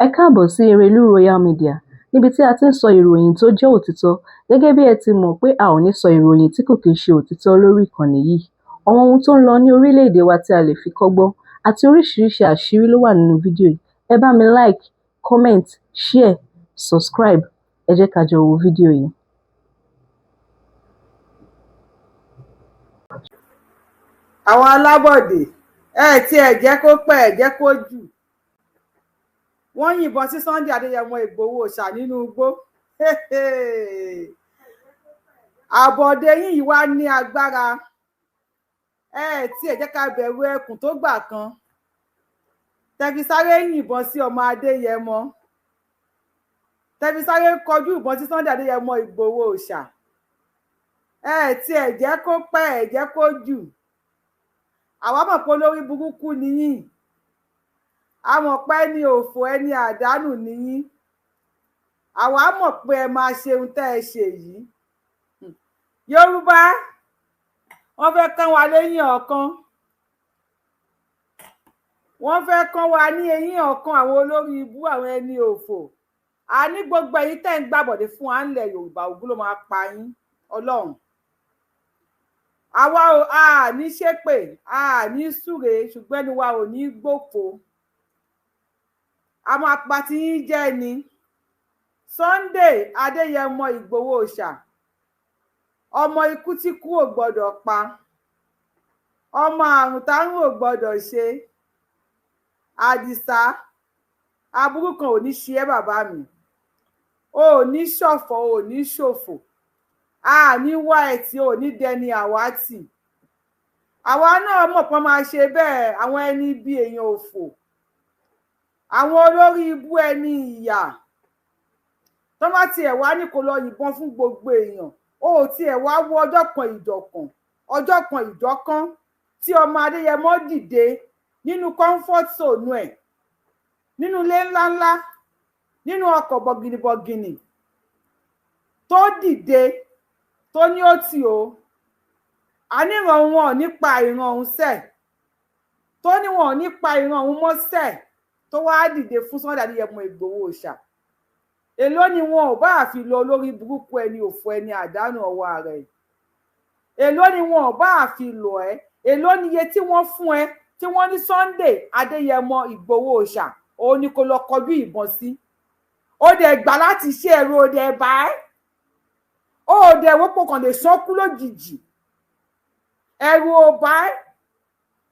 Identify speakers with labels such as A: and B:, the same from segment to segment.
A: Ẹ káàbọ̀ sí Erelú Royal Media, níbi tí a ti ń sọ ìròyìn tó jẹ́ òtítọ́. Gẹ́gẹ́ bí ẹ ti mọ̀ pé a ò ní sọ ìròyìn tí kò kìí ṣe òtítọ́ lórí ìkànnì yìí. Àwọn ohun tó ń lọ ní orílẹ̀-èdè wa tí a lè fi kọ́gbọ́n àti oríṣiríṣi àṣírí ló wà nínú fídíò yìí. Ẹ bá mi like, comment, share, subscribe. Ẹ jẹ́ ká jọ wo fídíò yìí.
B: Àwọn alábọ̀dé, ẹ tiẹ̀ jẹ́ kó pẹ́, ẹ jẹ́ kó jù. Wọ́n yìnbọn sí Sunday Adéyẹmọ Ìgbòho Òòṣà nínú igbó. Àbọ̀dé yìí wá ní agbára. Ẹ tiẹ̀ jẹ́ ká bẹ̀rù ẹkùn tó gbà kan. Tẹ̀físáré yìnbọn sí ọmọ Adéyẹmọ. Tẹ̀físáré kọjú ìbọn sí Sunday Adéyẹmọ Ìgbòho Òòṣà. Ẹ tiẹ̀ jẹ́ kó pẹ́, ẹ jẹ́ kó jù. Àwa mọ̀ pé olórí burúkú nìyí, a mọ̀ pé ẹni òfò, ẹni àdánù nìyí. Àwa mọ̀ pé ẹ máa ṣe ohun tẹ́ ẹ ṣe yìí. Yorùbá, wọ́n fẹ́ kán wa léyìn ọ̀kan, wọ́n fẹ́ kán wa ní eyín ọ̀kan. Àwọn olórí ibú, àwọn ẹni òfò, a ní gbogbo èyí tẹ́ ń gbàbọ̀dé fún wa ńlẹ̀ Yorùbá, ògún ló máa pa yín. Ọlọ́run, àwa ò a ní ṣépè, a ní súre, ṣùgbọ́n ẹnu wa ò ní gbòfo. A máa pa tí yín jẹ́ ni. Sunday Adéyẹmọ Ìgbòho Òòṣà, ọmọ ikú tí kú ò gbọ́dọ̀ pa, ọmọ àrùn tárùn ò gbọ́dọ̀ ṣe. Àdìsá, aburú kan ò ní ṣe ẹ́ bàbá mi, ò ní ṣọ̀fọ̀, ò ní ṣòfò, a ní wá ẹtì, ò ní dẹni àwátì. Àwa náà mọ̀ pọ́n máa ṣe bẹ́ẹ̀. Àwọn ẹni bí èèyàn òfò, àwọn olórí ibú, ẹni ìyà, tó bá tiẹ̀ wá ní kó lọ yìnbọn fún gbogbo èèyàn, ó tiẹ̀ wá wọ ọjọ́ kan ìjọ̀kan, ọjọ́ kan ìjọ̀kan tí ọmọ Adéyẹmọ dìde nínú comfort zone ẹ̀, nínú ilé ńláńlá, nínú ọkọ̀ bọ̀gìnìbọ̀gìnì, tó dìde tó ní ó tì ó àníran wọn ò ní pa ìran òun sẹ̀, tó ní wọn ò ní pa ìran òun mọ́ sẹ̀, tó wáá dìde fún Sunday Adéyẹmọ Ìgbòho Òòṣà. Èló ni wọn ò bá fi lọ olórí burúkú, ẹni òfò, ẹni àdánù ọwọ́ ara ẹ̀? Èló ni wọn ò bá fi lọ ẹ? Èló ni iye tí wọ́n fún ẹ tí wọ́n ní Sunday Adéyẹmọ Ìgbòho Òòṣà òun ni kò lọ kọjú ìbọn sí? Ó dẹ̀ gbà láti ṣe ẹ̀rọ, ó dẹ̀ bá ẹ́, ó dẹ̀ wọ́pọ̀ kàn lè sọ́kú lójijì. Ẹ̀rù ò bá ẹ́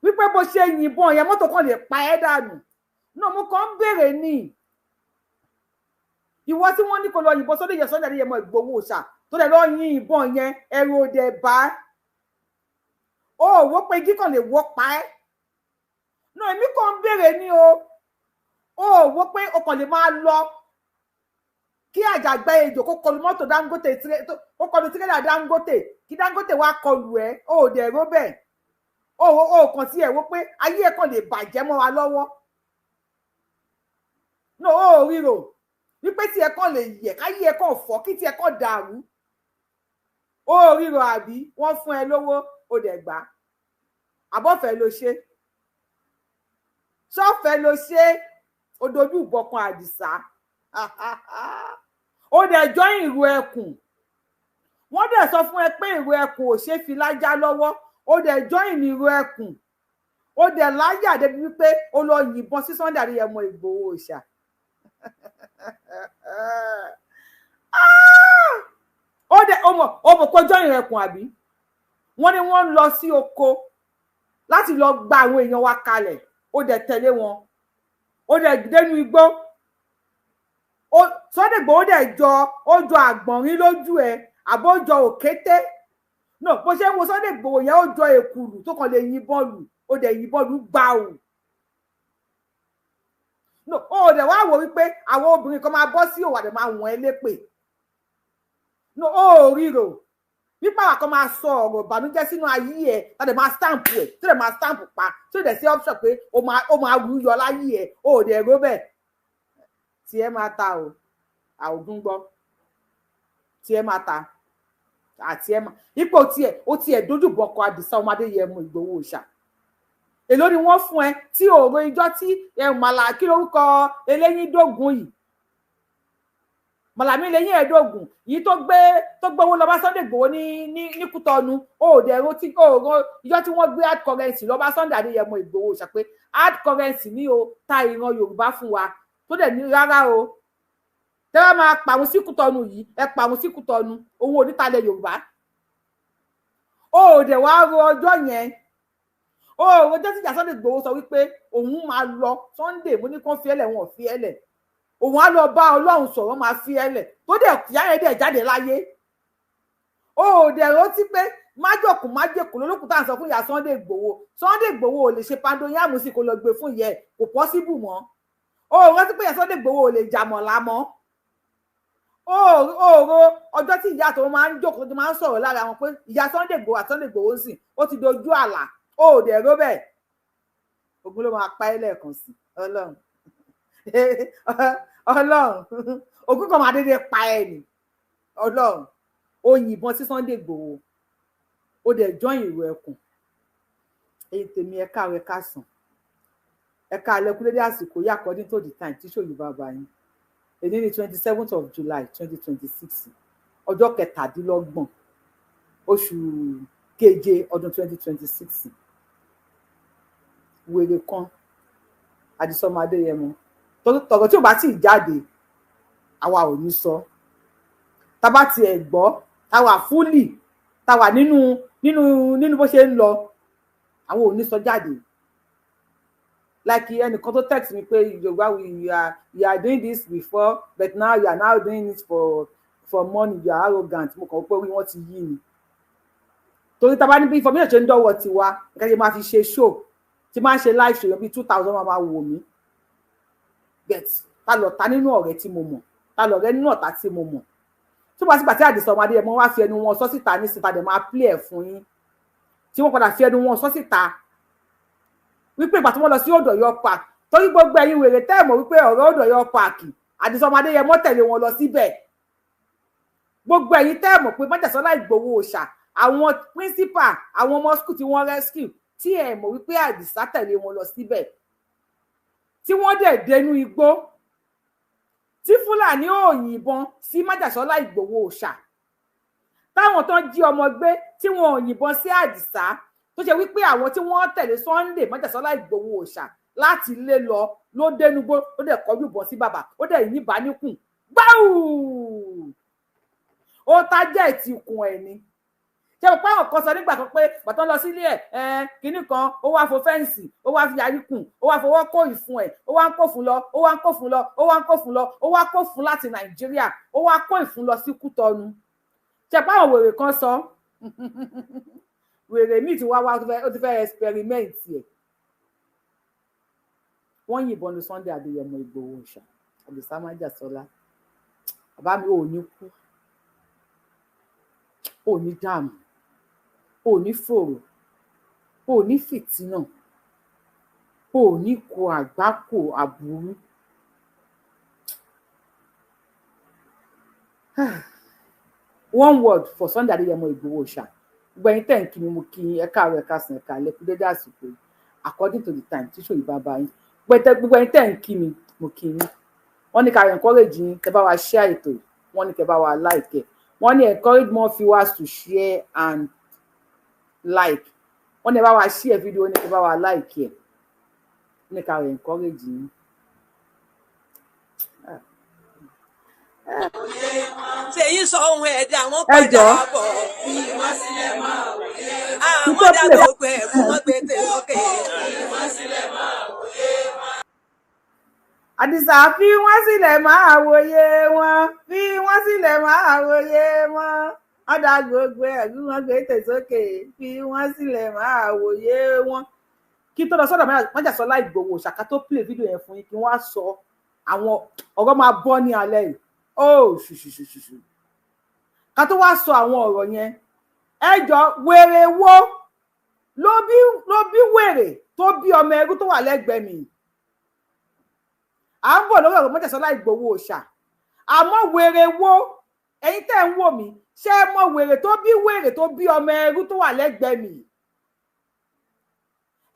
B: wípé bó ṣe yìnbọn yẹn, mọ́tò kan lè pa ẹ́ dànù náà. Mo kàn ń béèrè ní ìwọ tí wọ́n ní kó lọ yìnbọn sódì yẹn, Sunday Adéyẹmọ Ìgbòho Òòṣà, tó dẹ̀ lọ yìn ìbọn yẹn, ẹ̀rù ò dẹ̀ bá ẹ́? Ó wò pé igi kan lè wọ́ pa ẹ́ náà. Èmi kàn ń béèrè ní o. Ó wò pé o kàn lè máa lọ kí àjàgbá ejò kó kọlu mọ́tò Dangote, kó kọlu tirẹ́là Dangote, kí Dangote wá kọlu ẹ̀, ó dẹ̀ ró bẹ́ẹ̀? Ó kàn sí ẹ̀ wò pé ayé ẹ̀ kàn lè bàjẹ́ mọ́ wa lọ́wọ́ no? Ó ríro wípé tí ẹ kàn lè yẹ, káyé ẹ kàn fọ́, kí tí ẹ kàn dàrú? Ó ríro àbí wọ́n fún ẹ lówó, ó dẹ̀ gbà? Àbọ̀fẹ́ ló ṣe, ṣọ́fẹ́ ló ṣe, ó dojú ìbọkan Àdìsá, ó dẹ̀ jọ ìrù ẹkùn. Wọ́n dẹ̀ sọ fún ẹ pé ìrù ẹkùn ò ṣeé fi lájá lọ́wọ́. Ó dẹ̀ jọ ìrù ẹkùn, ó dẹ̀ láyà débi wípé ó lọ yìnbọn sí Sunday Adéyẹmọ Ìgbòho Òòṣà. Ó dẹ̀ ó mọ̀ pé jọ ìrù ẹkùn àbí? Wọ́n ní wọ́n ń lọ sí oko láti lọ gba àwọn èèyàn wa kalẹ̀, ó dẹ̀ tẹ̀lé wọn, ó dẹ̀ dénú igbó. Sunday Igboho dẹ̀ jọ, ó jọ àgbọ̀nrín lójú ẹ, àbó jọ òkété no? Bó ṣe ń wo Sunday Igboho yẹn, ó jọ èkùrù tó kàn lè yìnbọn lù, ó dẹ̀ yìnbọn lù gbàù no. Ó dẹ̀ wá wò wípé àwọn obìnrin kan máa bọ́ sí òwà, dẹ̀ máa wọ̀n ẹ́ lépè no. Ó ríro wípé àwọn kan máa sọ ọ̀rọ̀ ìbànújẹ́ sínú ayé ẹ̀, tá dẹ̀ máa stamp ẹ̀, tó dẹ̀ máa stamp pa, tó dẹ̀ sí option pé ó máa wú yọ láyé ẹ̀. Ó dẹ̀ ró bẹ́ẹ̀. Tí ẹ máa ta o, àwògùn gbọ́, tí ẹ máa ta àti ẹ máa ipò tiẹ̀, ó tiẹ̀ dójú bọkọ Àdìsá ọmọ Adéyẹmọ Ìgbòho Òòṣà. Èló ni wọ́n fún ẹ tí òòrò ìjọ tí ẹ màlà kí lórúkọ eléyín dógùn yìí, màlàmí lẹ́yìn ẹ̀ẹ́dógún yìí tó gbowó lọ bá Sunday Igboho ní Kútọ́nù? Ó dẹ̀ ro tí òòrò ìjọ tí wọ́n gbé hard currency lọ bá Sunday Adéyẹmọ Ìgbòho ṣàpé hard currency ní o ta ìran Yorùbá fún wa, tó dẹ̀ ní rárá o, tẹ́ bá máa pàrọ̀ sí Kútọ́nù yìí, ẹ pàrọ̀ sí Kútọ́nù, owó onítalẹ̀ Yorùbá. Ó dẹ̀ wá ro ọjọ́ yẹn, ó rojọ́ tí ìjà Sunday Igboho sọ wípé òun máa lọ. Sunday, mo ní kán fi ẹlẹ̀, wọn ò fi ẹlẹ̀. Òun á lọ bá Ọlọ́run sọ̀rọ̀, máa fi ẹlẹ̀, tó dẹ̀ ìyá yẹn dẹ̀ jáde láyé. Ó dẹ̀ rántí pé májòkùn májèkùn lólókùn tá à ń sọ fún ìyá Sunday Igboho. Sunday Igboho ò lè ṣe pandoyàmù sí kó lọ gbé fún ìyẹ, kò possible mọ́. Ó rántí pé ìyá Sunday Igboho ò lè jàmọ̀lá mọ́. Ó ro ọjọ́ tí ìyá tó máa ń jókòó, tó máa ń sọ̀rọ̀ lára wọn pé ìyá Sunday Igboho àti Sunday Igboho ń sìn, ó ti dojú àlà. Ó dẹ̀ ró bẹ́ẹ̀. Ogun ló máa pa ẹ́ lẹ́ẹ̀kan sí. Ọlọ́run, Ọlọ́run, ogun kan máa dédé pa ẹ́ ni. Ọlọ́run, ó yìnbọn sí Sunday Igboho, ó dẹ̀ join ìrù ẹkùn. Èyí tèmi, ẹ káàárọ̀, ẹ káàsán, ẹ káalẹ́, kú dédé àsìkò yìí according to the time tí ṣòyí bá bá yín. Èyí ní 27th of July 2026, ọjọ́ 27 oṣù keje ọdún 2026. Wèrè kan, Àdìsọ́mọ Adéyẹmọ, tọ̀rọ̀ tí ò bá tí ì jáde, àwa ò ní sọ. Tá bá tiẹ̀ gbọ́, táwa fúlì, táwa nínú bó ṣe ń lọ, àwọn ò ní sọ jáde. Like ẹnìkan tó text mi pé, "Yorùbá, you are doing this before, but now you are now doing it for money. You are arrogant." Mo kàn pé orí wọn ti yí ni, torí tá a bá ní bí information ṣe ń dọ́wọ́ tiwa, nǹkan ṣe máa fi ṣe show, tí máa ń ṣe live show bíi 2,000 máa wò mí. But ta lọ ta nínú ọ̀rẹ́ tí mo mọ̀, ta lọ̀rẹ́ nínú ọ̀tá tí mo mọ̀, tí wọ́n sì gbà tí Àdìsá ọmọdé ẹ̀ mọ́ wá fi ẹnu wọn sọ síta ní síta, dẹ̀ máa play ẹ̀ fún yín, tí wọ́n padà fi ẹnu wọn sọ síta wípé ìgbà tí wọ́n lọ sí Old Ọ̀yọ́ Park, torí gbogbo ẹ̀yin wèrè tẹ́ ẹ̀ mọ̀ wípé ọ̀rọ̀ Old Ọ̀yọ́ Park, Àdìsá ọmọdé yẹn mọ́ tẹ̀lé wọn lọ síbẹ̀. Gbogbo ẹ̀yin tẹ́ ẹ̀ mọ̀ pé Májàsọ́lá Ìgbòho Òòṣà, àwọn principal, àwọn ọmọ school tí wọ́n rescue, tí ẹ̀ mọ̀ wípé Àdìsá tẹ̀lé wọn lọ síbẹ̀, tí wọ́n dẹ̀ dénú igbó, tí Fúlàní ò yìnbọn sí Májàsọ́lá Ìgbòho Òòṣà, táwọn tó ń jí ọmọ gbé tí wọn ò yìnbọn sí Àdìsá, tó ṣe wípé àwọn tí wọ́n tẹ̀lé Sunday Májàsọ́lá Ìgbòho Òòṣà láti lé lọ ló dénúgbó, ó dẹ̀ kọjú ìbọn sí bàbá, ó dẹ̀ yìnbọn níkùn gbáù, ó tájẹ̀tì ikùn ẹ̀ ni. Ṣé o pé àwọn kan sọ nígbà kan pé bàtọ́ lọ sílé ẹ̀ ẹ̀ kinní kan, ó wá fo fence, ó wá fi yarí kùn, ó wá fọwọ́ kó ìfun ẹ̀, ó wá ń kó fún lọ, ó wá ń kó fún lọ, ó wá ń kó fún lọ, ó wá kó fún láti Nàìjíríà, ó wá kó ìfun lọ sí Kútọ́nù? Ṣé pé àwọn wèrè kan sọ, wèrè míì tí wá wá, ó ti fẹ́ experiment ẹ̀. Wọ́n yìnbọn lu Sunday Adéyẹmọ Ìgbòho Òòṣà, Àdìsá Májàsọ́lá. Bàbá mi, ò ní kú, ò ní dààmú, ò ní fòrò, ò ní fìtínà, ò ní kó àgbákò aburú. One word for Sunday Adéyẹmọ Ìgbòho Òòṣà. Gbogbo ẹ̀yin tẹ́ ń kí mi, mo kí yín. Ẹ káàárọ̀, ẹ káàsán, ẹ káalẹ́, kú dédé àsìkò yìí according to the time tí ṣòyí bá bá yín. Gbogbo ẹ̀yin tẹ́ ń kí mi, mo kí yín. Wọ́n ní ká encourage yín, kẹ́ bá wa share ètò yìí. Wọ́n ní kẹ́ bá wa like ẹ̀. Wọ́n ní encourage more viewers to share and like. Wọ́n ní ẹ bá wa share video, ní kẹ́ bá wa like ẹ̀, ní ká encourage yín.
C: Ṣèyí sọ ohun ẹ̀dá wọn
B: Ẹ
C: padà
B: jọ̀ọ́.
C: bọ̀.
B: Kí
C: Àwọn
B: tó
C: dá
B: play
C: gbogbo ẹ̀ fún wọn gbé tèlókè.
B: Àdìsá, fi wọ́n sílẹ̀ máa wòye wọn, fi wọ́n sílẹ̀ máa wòye wọn. Wọ́n dá gbogbo ẹ̀rú wọn gbé tèsókè, fi wọ́n sílẹ̀ máa wòye wọn. Kí tó lọ sọ́dọ̀ Májàsọ́lá Ìgbòho Ṣàká tó play fídíò yẹn fún yín, kí wọ́n á sọ àwọn ọ̀rọ̀ máa bọ́ ní alẹ́ yìí ó ṣùṣùṣùṣù. Ká tó wá sọ àwọn ọ̀rọ̀ yẹn, ẹ jọ, wèrè wo ló bí wèrè tó bí ọmọ ẹrú tó wà lẹ́gbẹ̀ẹ́ mi? À ń bọ̀ lórí ọ̀rọ̀ Májàsọ́lá Ìgbòho Òòṣà, àmọ́ wèrè wo, ẹ̀yin tẹ́ ń wò mí, ṣé ẹ mọ wèrè tó bí wèrè tó bí ọmọ ẹrú tó wà lẹ́gbẹ̀ẹ́ mi?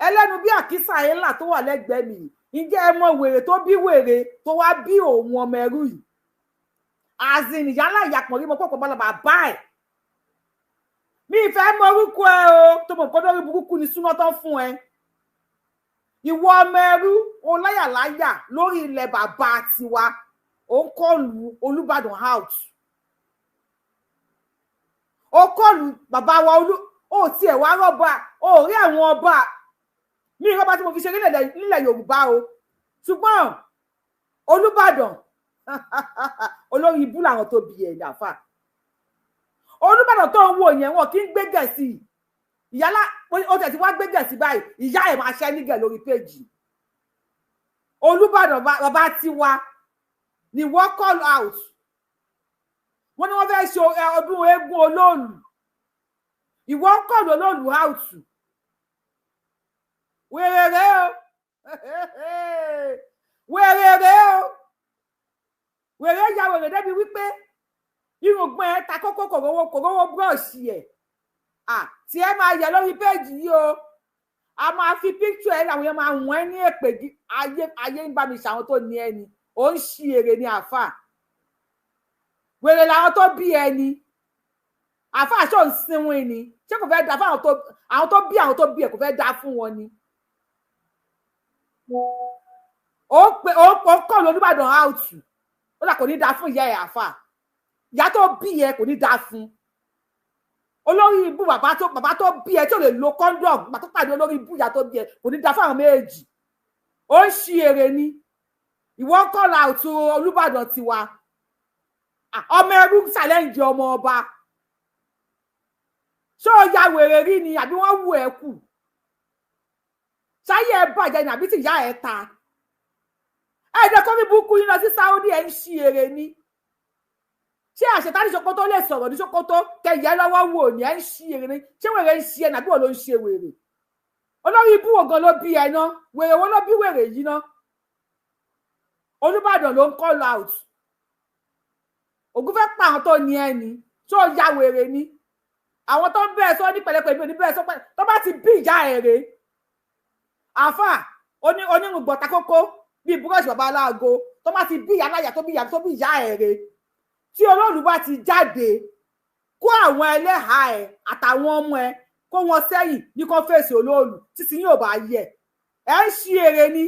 B: Ẹlẹ́nu bí àkísà ńlá tó wà lẹ́gbẹ̀ẹ́ mi yìí, ǹjẹ́ ẹ mọ wèrè tó bí wèrè tó wá bí òun ọmọ ẹrú yìí? Azin ìyálà ìyàpọ̀ rí mo pọ̀ pọ̀ bọ́lá bàbá ẹ̀. Mi ìfẹ́ mọ orúkọ ẹ o, tó mọ̀ nǹkan lórí burúkú ni súná tán fún ẹ. Ìwọ ọmọ ẹrú o, láyàláyà lórí ilẹ̀ bàbá tiwa, ó ń call Olúbàdàn out, ó call bàbá wa olú. Ó tiẹ̀ wá rọ́bà, ó rí àwọn ọba mi, rọ́bà tí mo fi ṣe nílẹ̀ Yorùbá o. Ṣùgbọ́n Olúbàdàn, olórí ibú làwọn tó bí ẹ̀ dàfà. Olúbàdàn tó ń wò yẹn, wọn kì í gbé gẹ̀ẹ́sì ìyálà. Ó tẹ̀ tí wá gbé gẹ̀ẹ́sì báyìí, ìyá ẹ̀ máa ṣẹ́ nígẹ̀ lórí péjì. Olúbàdàn bàbá tiwa ni wọ́n call out. Wọ́n ní wọ́n fẹ́ ṣe ọdún eégún olóòlù, ìwọ ń call olóòlù out. Wèrè o, wèrè o, wèrè ya wèrè débi wípé irùngbọ̀n ẹ ta kókó, kòrówó kòrówó brush ẹ̀ tí ẹ máa yẹ lórí péjì yìí o. A máa fi picture ẹ, àwọn èèyàn máa wọ́n ẹ ní èpè. Ayé ayé ń bá mi ṣàwọn tó ní ẹni ó ń ṣí èrè ní àáfà. Wèrè làwọn tó bí ẹni àáfà. Ṣó ń sinwin ni? Ṣé kò fẹ́ da fún àwọn tó bí àwọn tó bí ẹ? Kò fẹ́ da fún wọn ni. Ó pe ó kọ́ lónìbàdàn out, ó là kò ní da fún ìyá ẹ. Àáfà, ìyá tó bí ẹ kò ní da fún. Olórí ibú bàbá tó bí ẹ tí ò lè lo condom, bàbá tó pàdé olórí ibú ìyá tó bí ẹ, kò ní da fún àwọn méjì. Ó ń ṣí èrè ni. Ìwọ call out Olúbàdàn tiwa. Ọmọ ẹrú challenge ọmọ ọba. Ṣé o ya wèrè rí ni, àbí wọ́n wù ẹ́ kù? Ṣáyé ẹ bàjẹ́ ni, àbí tí ìyá ẹ ta ẹ jẹ́ kó rí burúkú yín lọ sí Saudi? Ẹ ń ṣí èrè ni. Ṣé àṣetánì Sokoto lè sọ̀rọ̀ ní Sokoto kẹyẹ lọ́wọ́ wò ní? Ẹ ń ṣí èrè ni. Ṣé wèrè ń ṣe ẹ nàbí wọ́n ló ń ṣe wèrè? Olórí ibú wo gan ló bí ẹ ná? Wèrè wo ló bí wèrè yìí ná? Olúbàdàn ló ń call out. Ògún fẹ́ pa àwọn tó ní ẹ ní. Tó ya wèrè ni? Àwọn tó ń bẹ́ẹ̀ sọ ní pẹ̀lẹ́pẹ̀lẹ́ ní bẹ́ẹ̀ sọ pé tó bá ti bí ìyá ẹ̀ rè. Àáfà onírùngbọ̀n takókó bíi búrọ́ọ̀ṣì bàbá aláàgó, tó bá ti bí ìyá láyà, tó bí ìyá, tó bí ìyá ẹ̀ rè, tí olóòlù bá ti jáde, kó àwọn ẹlẹ́hàá ẹ̀ àtàwọn ọmọ ẹ̀, kó wọn sẹ́yìn ní kó fèsì olóòlù títí yóò bá yẹ. Ẹ̀ ń ṣí èrè ni.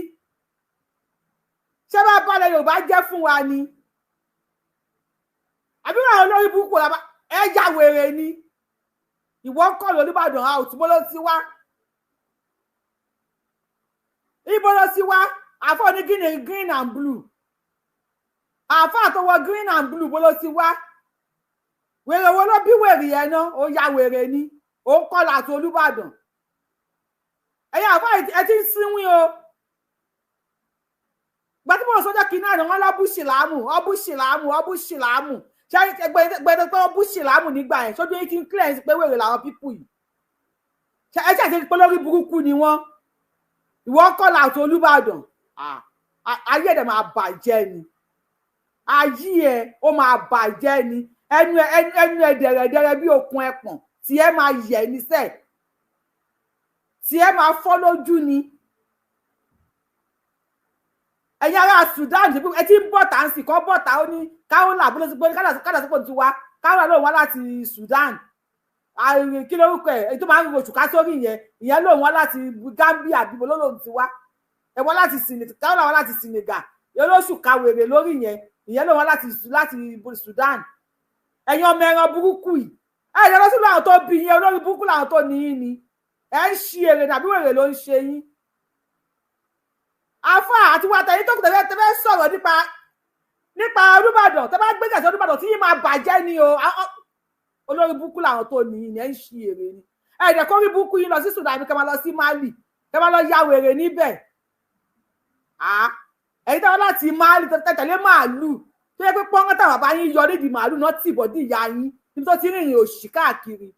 B: Ṣé bá balẹ̀ Yorùbá jẹ́ fún wa ni, àbí wọn àwọn olórí burúkú ẹ ya wèrè ni? Ìwọ ń call Olúbàdàn out. Bó ló ti wá? Ibo ló ti wá? Àfọ ní green, green and blue, àfọ àtọwọ green and blue, bó ló ti wá? Wèrè wo ló bí wèrè yẹn ná? Ó ya wèrè ni. Ó ń call out Olúbàdàn. Ẹ̀yin àfọ, ẹ ti ń sínwín o. Gbàtí mo sọjọ́ kìíní àná, wọn lọ́bù ṣìlámù, ọbù ṣìlámù, ọbù ṣìlámù. Ṣé gbẹdẹ pé ọbù ṣìlámù nígbà yẹn sójú yín ti ń clear pé wèrè làwọn people yìí? Ẹ ṣàṣe pé lórí burúkú ni wọ́n. Ìwọ call out Olúbàdàn, ayé ẹ̀ máa bàjẹ́ ni. Ayé ẹ̀ ó máa bàjẹ́ ni. Ẹnu ẹnu ẹ dẹ̀rẹ̀dẹ̀rẹ̀ bí okùn ẹpọ̀n, tí ẹ máa yẹ̀ ní sẹ́ẹ̀, tí ẹ máa fọ́ lójú ni. Ẹ̀yin ará Sudan, ẹ ti ń bọ̀ tá ń sì kọ́ bọ̀ tá. Ó ní káwọnà àbúrò sí pé kádà sípò ti wá. Káwọnà lóun wá láti Sudan. Kí lórúkọ ẹ, èyí tó máa ń ro òṣùká sórí yẹn? Ìyẹn lóun wá láti Gambia, àbíbo ló lóun ti wá? Ẹ wá láti Senegal, káwọnà wá láti Senegal. Olóṣù kawèrè lórí yẹn, ìyẹn lóun wá láti Sudan. Ẹ̀yin ọmọ ẹran burúkú yìí, ẹ lọ sí làwọn tó bí yẹn. Olórí burúkú làwọn tó ní yín ni. Ẹ ń ṣí èrè tàbí wèrè ló ń ṣe yín? Afa àti wa tẹ̀yìn tó kù tẹ̀fẹ́ sọ̀rọ̀ nípa Olúbàdàn, tẹ́ bá gbé gẹ̀ẹ́sì Olúbàdàn tí yín máa bàjẹ́ ni o. Olórí burúkú làwọn tó ní yín ni. Ẹ ń ṣí èrè ni. Ẹ dẹ̀ kórí burúkú yín lọ sí Sudan, kẹ́ máa lọ sí Mali, kẹ́ máa lọ ya wèrè níbẹ̀. Ẹ̀yin táwọn láti Mali tẹ̀lé màálù tó yẹ pé pọ́ngán táwọn bàbá yín yọ nídìí màálù náà tì bọ́ dì ìyá yín níbi tó ti rìnrìn òṣì káàkiri.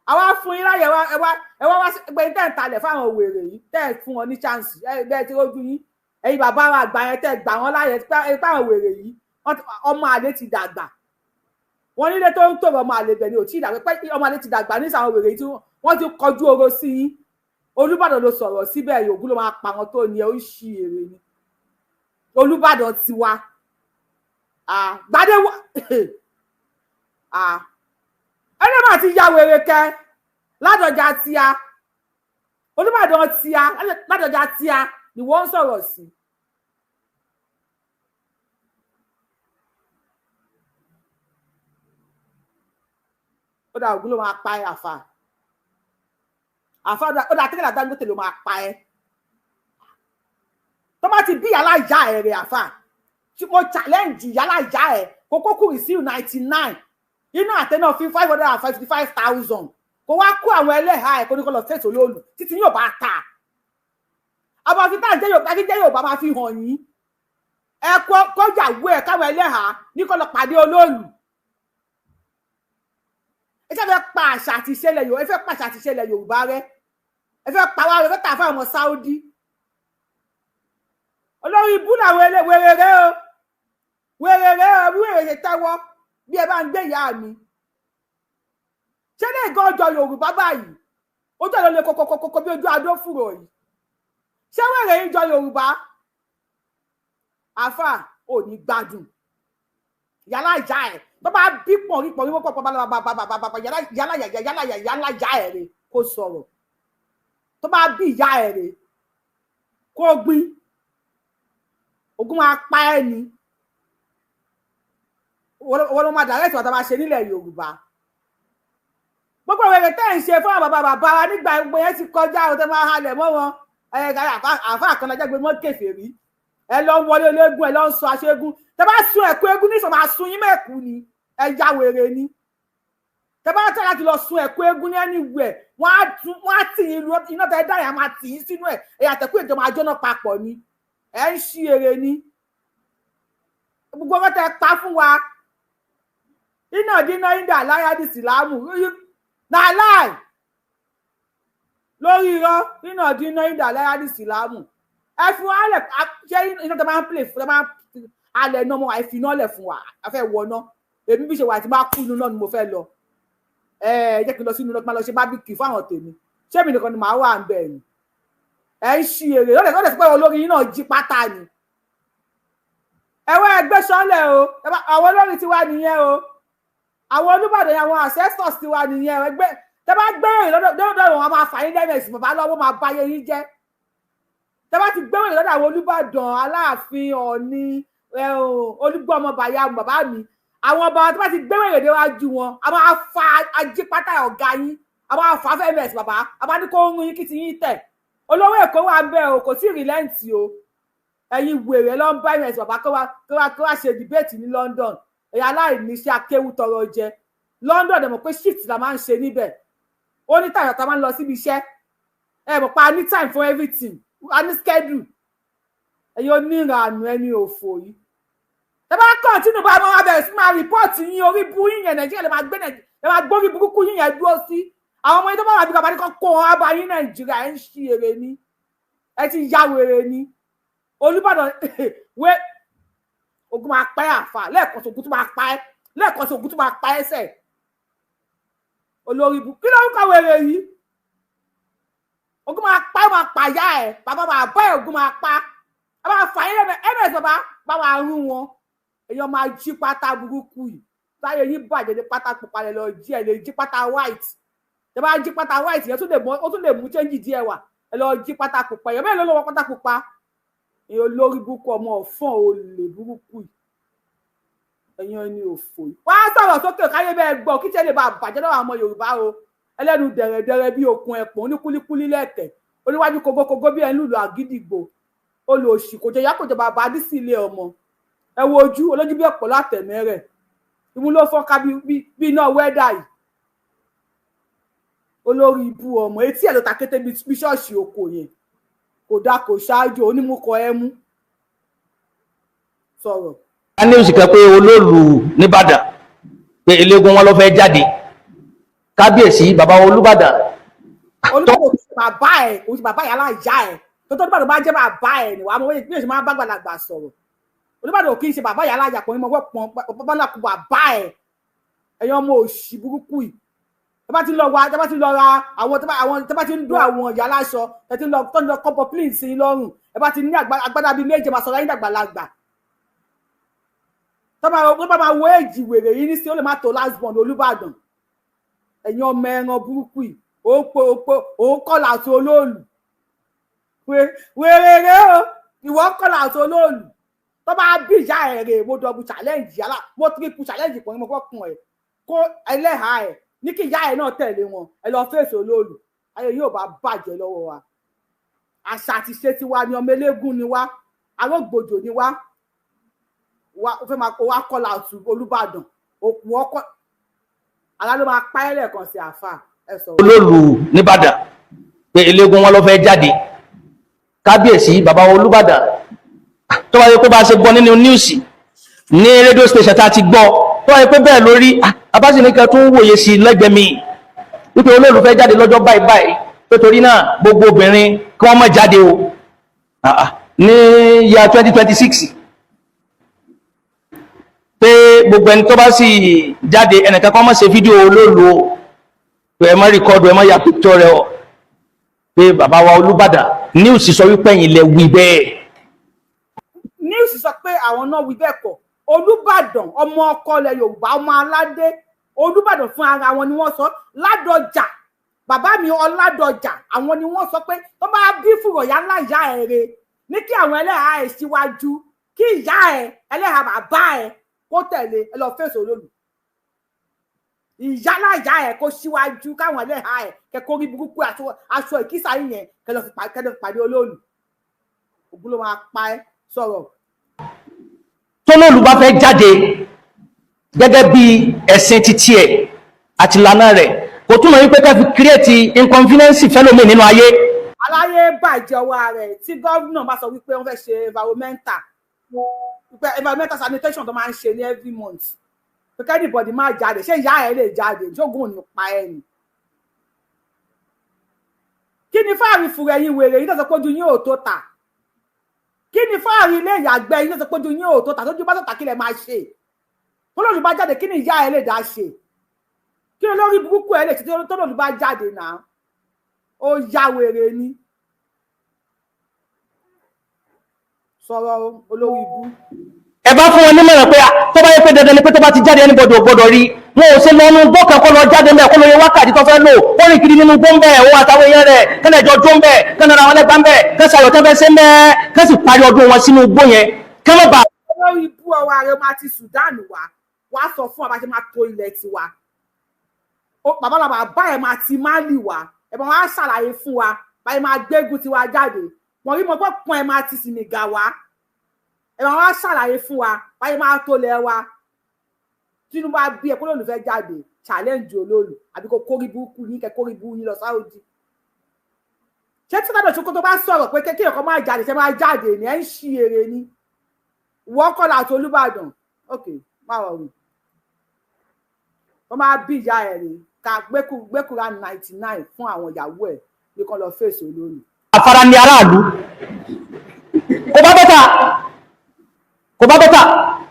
B: Àwa fún yín láyè. Ẹ wá wá gbẹ̀yìn tẹ́ ń talẹ̀ fáwọn wèrè yìí, tẹ́ ẹ̀ fún wọn ní chance. Ẹ bẹ́ẹ̀ tí rójú yín, ẹ̀yin bàbá wa àgbà yẹn, tẹ́ gbà wọ́n láyè fáwọn wèrè yìí. Ọmọ àlè ti dàgbà, wọn nílé tó ń tòrò, ọmọ àlè bẹ̀ ni ò tí ì dàgbà. Pé ọmọ àlè ti dàgbà ní sàwọn wèrè yìí tí wọ́n ti kọjú oró sí yín. Olúbàdàn ló sọ̀rọ̀ síbẹ̀, Ògún ló máa pa wọn tó ní ẹ, ó ṣì èrè ni. Olúbàdàn tiwa gbadé ẹni máa ti ya wèrè kẹ Ládọjà tíya, Olúbàdàn tíya, Ládọjà tíya ni wọ́n ń sọ̀rọ̀ sí. Ó dà, Ògún ló máa pa ẹ, àfà àfà. Ó dà, tẹ́lẹ̀ Dangote ló máa pa ẹ tó bá ti bí yàrá ìyá ẹ rẹ. Àfà, tí mo challenge yàrá ìyá ẹ kókó kùrì sí 99 inú àtẹ náà fi 555,000 kó wá kó àwọn ẹlẹ́hàá ẹ̀ kó ní kó lọ fèsì olóòlù títí yóò bá ta. Àwọn fi tá à ń jẹ́ Yorùbá, jẹ́ Yorùbá máa fi hàn yín. Ẹ kọjàwó ẹ káwọn ẹlẹ́hàá ní kó lọ pàdé olóòlù. Ẹ ṣe fẹ́ pa àṣà àti ìṣẹ̀lẹ̀ Yorùbá, ẹ fẹ́ pa àṣà àti ìṣẹ̀lẹ̀ Yorùbá rẹ, ẹ fẹ́ pa wá rẹ, fẹ́ tà fún àwọn Saudi. Olórí ibú làwọn wèrè rẹ o, wèrè rẹ o, bí wèrè ṣe tẹ́wọ́ bí ẹ bá ń gbé ìyá mi. Ṣé lè gan ọjọ́ Yorùbá báyìí? Ojú ẹ̀ ló lè kókókókó bí ojú adó fúrò yìí. Ṣé wèrè yìí jọ Yorùbá? Àfà ò ní gbádùn yálà ìyá ẹ tó bá bí pọ̀nrí pọ̀nrí wọ́pọ̀ pọ̀ bàbàbàbàbà yálà yálà yálà yálà ìyá ẹ rè kó sọ̀rọ̀ tó bá bí ìyá ẹ rè kó gbin ogun máa pa ẹ ni. Wọ́n ló máa dàrẹ́tì wọ́n tá máa ṣe nílẹ̀ Yorùbá. Gbogbo ìwé tẹ́ ń ṣe fún àwọn bàbá bàbá wa nígbà gbogbo yẹn ti kọjá o, tẹ́ máa halẹ̀ mọ́ wọn. Àfa kan lájá gbé mọ́ kèfèrí, ẹ lọ ń wọlé ológun, ẹ lọ ń sọ aṣẹ́gun. Tẹ́ bá sun ẹ̀kú eégún nísọ̀ máa sun yín mẹ́kù ni, ẹ ya wèrè ni. Tẹ́ bá tẹ́ láti lọ sun ẹ̀kú eégún ní anywhere, wọ́n á tì yín lu iná tẹ́ dá yẹn, máa tì yín sínú ẹ̀, ẹ̀yà tẹ̀kú ètò máa jóná papọ̀ ni. Ẹ ń ṣí eré ni. Gbogbo ọkọ tẹ́ pa fún wa iná dínà ìdá láyà di sílámù nàláì lórí irọ́, iná dínà ìdá láyà di sílámù. Ẹ fi wọn alẹ ṣé iná tó máa ń play fún tó máa ń alẹ náà mọ, ẹ fi iná lẹ fún wa, a fẹ́ wọ ná. Èmi bí ṣe wà tí máa kú inú náà ni mo fẹ́ lọ. Ẹ jẹ́ kí n lọ sínú náà kí n máa lọ ṣe bábíkì fún àwọn tèmi. Ṣé èmi nìkan ni màá wà ń bẹ̀ ni? Ẹ ń ṣí èrè lọ́dẹ̀ lọ́dẹ̀ sí pé olórí yín náà jí pátá ni. Ẹ wá ẹgbẹ́ sọ́lẹ̀ o, àwọn olórí tiwa nìyẹn o, àwọn Olúbàdàn yẹn, àwọn ancestors tiwa nìyẹn o. Ẹgbẹ́ tẹ bá gbẹ́rẹ̀ lọ́dọ̀ wọn, a máa fà yín lẹ́mẹ̀sì bàbá lọ́wọ́, máa bá yé yín jẹ́. Tẹ bá ti gbẹ́rẹ̀ lọ́dọ̀ àwọn Olúbàdàn, Aláàfin, Ọ̀ọ̀ni, Olúgbọ́mọ bàyà bàbá mi, àwọn ọba tó bá ti gbẹ́rẹ̀ déwájú wọn, a máa fa ajípátá ọ̀gá yín, a máa fà fẹ́mẹ̀sì bàbá, a máa ní kó ń yín kí ti yín tẹ̀. Olówó Èkó wà ń bẹ o, kò tí ì rìlẹ́ǹtì o. Ẹ̀yin wèrè ló ń bá ms bàbá kó wá ṣe dìbéètì ní London. Ẹ̀yà aláìníṣẹ́ akéwù tọrọ jẹ London. Ẹ̀ mọ̀ pé shift la máa ń ṣe níbẹ̀. Ó ní tàyà tá a máa ń lọ síbi iṣẹ́. Ẹ mọ̀ pé a ní time for everything, a ní schedule. Ẹ̀yin oníranù ẹni òfò yìí, ẹ bá kọ́ńtínú bá máa bẹ̀rẹ̀ sí máa rìpọ́ọ̀tì yín. Orí bú yín yẹn, Nàìjíríà lè máa gbé, lè máa gbórí burúkú yín yẹn dúró sí. Àwọn ọmọ yín tó bá wà bí kàbá ní kọ́ kó wọn á bá yín Nàìjíríà. Ẹ ń ṣí èrè ni, ẹ ti ya wèrè ni. Olúbàdàn wé ogun máa pa ẹ́ àfà lẹ́ẹ̀kan sí, ogun tó máa pa ẹ́ lẹ́ẹ̀kan sí, ogun tó máa pa ẹ́ sẹ̀. Olórí ibu kí ló ń kọ wèrè yìí? Ogun máa pa ẹ́, máa pa ìyá ẹ̀, bàbá máa bá ẹ̀, ogun máa pa ẹ, máa fà yín lẹ́mẹ̀ ms bàbá bá máa rún wọn. Èèyàn máa jí pátá burúkú yìí, táyé yín bàjẹ́ ní pátá pupa lẹ lọ jí, ẹ lè jí pátá white. Tẹ bá jí pátá white yẹn, ó tún lè mú change díẹ̀ wà. Ẹ lọ jí pátá pupa yẹn, mélòó ló wọ pátá pupa? Èèyàn olórí burúkú, ọmọ ọ̀fọ́n, olè burúkú yìí, ẹ̀yin ẹni òfò yìí. Wọ́n á sọ̀rọ̀ sókè káyé bẹ́ẹ̀ gbọ́ kí tiẹ̀ lè bá bàjẹ́ lọ́wọ́ àwọn Yorùbá o. Ẹlẹ́nu dẹ̀rẹ̀dẹ̀rẹ̀ bí okùn ẹ̀pọ̀n, oníkúlíkúlí lẹ̀tẹ̀, oníwájú kogókogó bí ẹni lùlù àgídìgbò. Olòṣì kò jẹ ìyá kò jẹ bàbá adísì ilé ọmọ. Ẹ wo ojú olójú bí ọ̀pọ̀ látẹ̀mẹ́rẹ̀, ìmú ló fọ́nká bí iná wẹ́dà yìí. Olórí ibú ọmọ, etí ẹ̀ ló ta kété bí ṣọ́ọ̀ṣì oko yẹn. Kò dá kò ṣáájú onímúkọ ẹ mú sọ̀rọ̀.
D: A ní oṣù kan pé olóòlù nìbàdàn pé eléégún wọn ló fẹ́ jáde, kábíyèsí bàbá Olúbàdàn.
B: Olúbàdàn kò sí bàbá ẹ, kò sí bàbá yàrá ìyá ẹ tó tó. Olúbàdàn bá jẹ́ bàbá ẹ ni wàá mọ bí èsì máa bá gbàlagbà sọ̀rọ̀. Olúbàdàn kì í ṣe bàbá yàrá ìyá pọ̀ ní mọ̀ pọ̀ bàbá náà kó bàbá ẹ. Ẹ̀yin ọmọ òṣì burúkú yìí, Tẹ́ bá ti lọ wá, tẹ́ bá ti lọ ra àwọn, tẹ́ bá ti ń dún àwọn ìyá aláṣọ, tẹ́ ti lọ tó ń lọ kọ́pọ̀ plane sí lọ́rùn, ẹ bá ti ní agbádá bíi méje, máa sọ̀rọ̀ ayé dàgbàlagbà. Tó bá máa wo èjì wèrè yìí nísìnyí, ó lè má tó last born Olúbàdàn. Ẹ̀yin ọmọ ẹran burúkú yìí, ó ń po òun kọ́là àti olóòlù wèrè rè o, ìwọ kọ́là àti olóòlù. Tó bá bí ìyá ẹ̀ rè, mo double challenge yàrá, mo triple challenge pọ̀ ní mo fọ́ kun ẹ̀ kó ẹlẹ́hàá ẹ̀ ní kí ìyá ẹ̀ náà tẹ̀lé wọn, ẹ lọ fèsì olóòlù. Ayé yóò bá bàjẹ́ lọ́wọ́ wa. Àṣà àti ṣe tiwa ni, ọmọ eléégún ni wá, arógbòjò ni wá. Wá ó fẹ́ máa kó wá kọ́là àti Olúbàdàn òkú ọkọ àlá ló máa pa ẹ́ lẹ́ẹ̀kan sí. Àáfà, ẹ sọ̀rọ̀.
D: Olóòlù nìbàdàn pé eléégún wọn ló fẹ́ jáde. Kábíyèsí bàbá Olúbàdàn, tó bá yẹ pé bá a ṣe gbọ́ nínú news ní radio station tá a ti gbọ́, tó bá yẹ pé bẹ́ẹ̀ lórí abáṣe tún wòye sí lẹ́gbẹ̀ẹ́ mi wípé olóòlù fẹ́ jáde lọ́jọ́ báyìí báyìí, pé torí náà gbogbo obìnrin kí wọ́n má jáde o ní ya 2026, pé gbogbo ẹni tó bá sì jáde, ẹnìkan kan má ṣe fídíò olóòlù o, pé ẹ má record, ẹ má ya picture rẹ o, pé bàbá wa Olúbàdàn, news sọ wípé ẹ̀yin lẹ wí bẹ́ẹ̀.
B: News sọ pé àwọn náà wí bẹ́ẹ̀ kọ́. Olúbàdàn, ọmọ ọkọ ilẹ̀ Yorùbá, ọmọ aládé, Olúbàdàn fún ara wọn ni wọ́n sọ. Ládọjà, bàbá mi Ọládọjà, àwọn ni wọ́n sọ pé tó bá bí fùrọ̀yà láyà ẹ̀ re ní kí àwọn ẹlẹ́hàá ẹ̀ síwájú, kí ìyá ẹ̀ ẹlẹ́hàá bàbá ẹ̀ kó tẹ̀lé ẹ lọ fèsì olóòlù. Ìyá láyà ẹ̀ kó síwájú, káwọn ẹlẹ́hàá ẹ̀ kẹ́kọ̀ọ́ rí burúkú aṣọ ìkísà yìí yẹn kẹ́ lọ fi pàdé olóòlù. Ògún ló máa pa ẹ́. Sọ̀rọ̀.
D: Tólóòlù bá fẹ́ jáde gẹ́gẹ́ bí ẹ̀sìn títí ẹ̀ àti ìlànà rẹ̀, kò túmọ̀ wípé ká fi create inconvenience fẹ́lòmíì nínú ayé.
B: Aláyé bàjẹ́ ọwọ́ rẹ̀. Tí gómìnà bá sọ wípé wọ́n fẹ́ ṣe environmental, wípé environmental sanitation tó máa ń ṣe ní every month, pé kí anybody máa jáde, ṣé ìyá ẹ̀ lè jáde? Ṣógun ò ní pa ẹ́ ni? Kí ni fáàrí fúnra ẹ̀yin wèrè yìí tó sọ pé ojú yín ò tó tà? Kí ni fáàrí ilé ìyàgbẹ́ yín tó sọ pé ojú yín ò tó tà? Tójú bá tó tà, kí lẹ máa ṣe? Tólóòlù bá jáde, kí ni ìyá ẹ̀ lè dá ṣe? Kí ni olórí burúkú ẹ̀ lè ṣe tólóòlù bá jáde náà? Ó ya wèrè ni. Sọ̀rọ̀ olórí ibú.
D: Ẹ bá fún wọn nímọ̀ràn pé tó bá yẹ pé dandan ni pé tó bá ti jáde anybody ò gbọdọ̀ rí wọn, ò ṣe lọ́nu gbọ́ kan kọ́ lọ jáde mẹ́, kó lọ yẹ wákàtí tó fẹ́ lò, ó rìn kiri nínú gbó ń bẹ̀, òun àtàwọn èèyàn rẹ̀ kẹ́lẹ̀ jọ jó ń bẹ̀, kẹ́lẹ̀ ra wọn lẹ́gbàá ń bẹ̀, kẹ́ sàyọ̀ tẹ́ fẹ́ ṣe ń bẹ̀, kẹ́ sì parí ọdún wọn sínú igbó yẹn, kẹ́ má bàa.
B: Olórí ibú ọwọ́ ààrẹ máa ti Sudan wá wá sọ fún wa bá ṣe máa to ilẹ̀ tiwa. Bàbá làbà bá ẹ̀ máa ti Mali wá, ẹ̀ máa wá ṣàlàyé fún wa báyìí máa gbégun tiwa jáde. Wọ́n rí mọ́ pé pọ́n ẹ̀ máa ti Senegal wá, ẹ máa wá ṣàlàyé fún wa báyìí máa tó lẹ wa. Tinubu bá bí ẹ kó lóòlù fẹ́ jáde, challenge olóòlù, àbí kó kórí burúkú yín, kẹ kórí burúkú yín lọ Saudi. Ṣé tí Tádọ̀ Sókótó bá sọ̀rọ̀ pé kékeré kan máa jáde, ṣe máa jáde ní? Ẹ ń ṣí eré ni. Wọ́n kọ́ láti Olúbàdàn, ok, má wọ̀ wí. Wọ́n máa bí ìyá ẹ̀ rè ká gbẹ́kúra 99 fún àwọn ìyàwó ẹ̀ ní kán lọ fèsì olóòlù.
D: Afárá ní aráàlú kò bá bẹ́tà, kò bá bẹ́tà.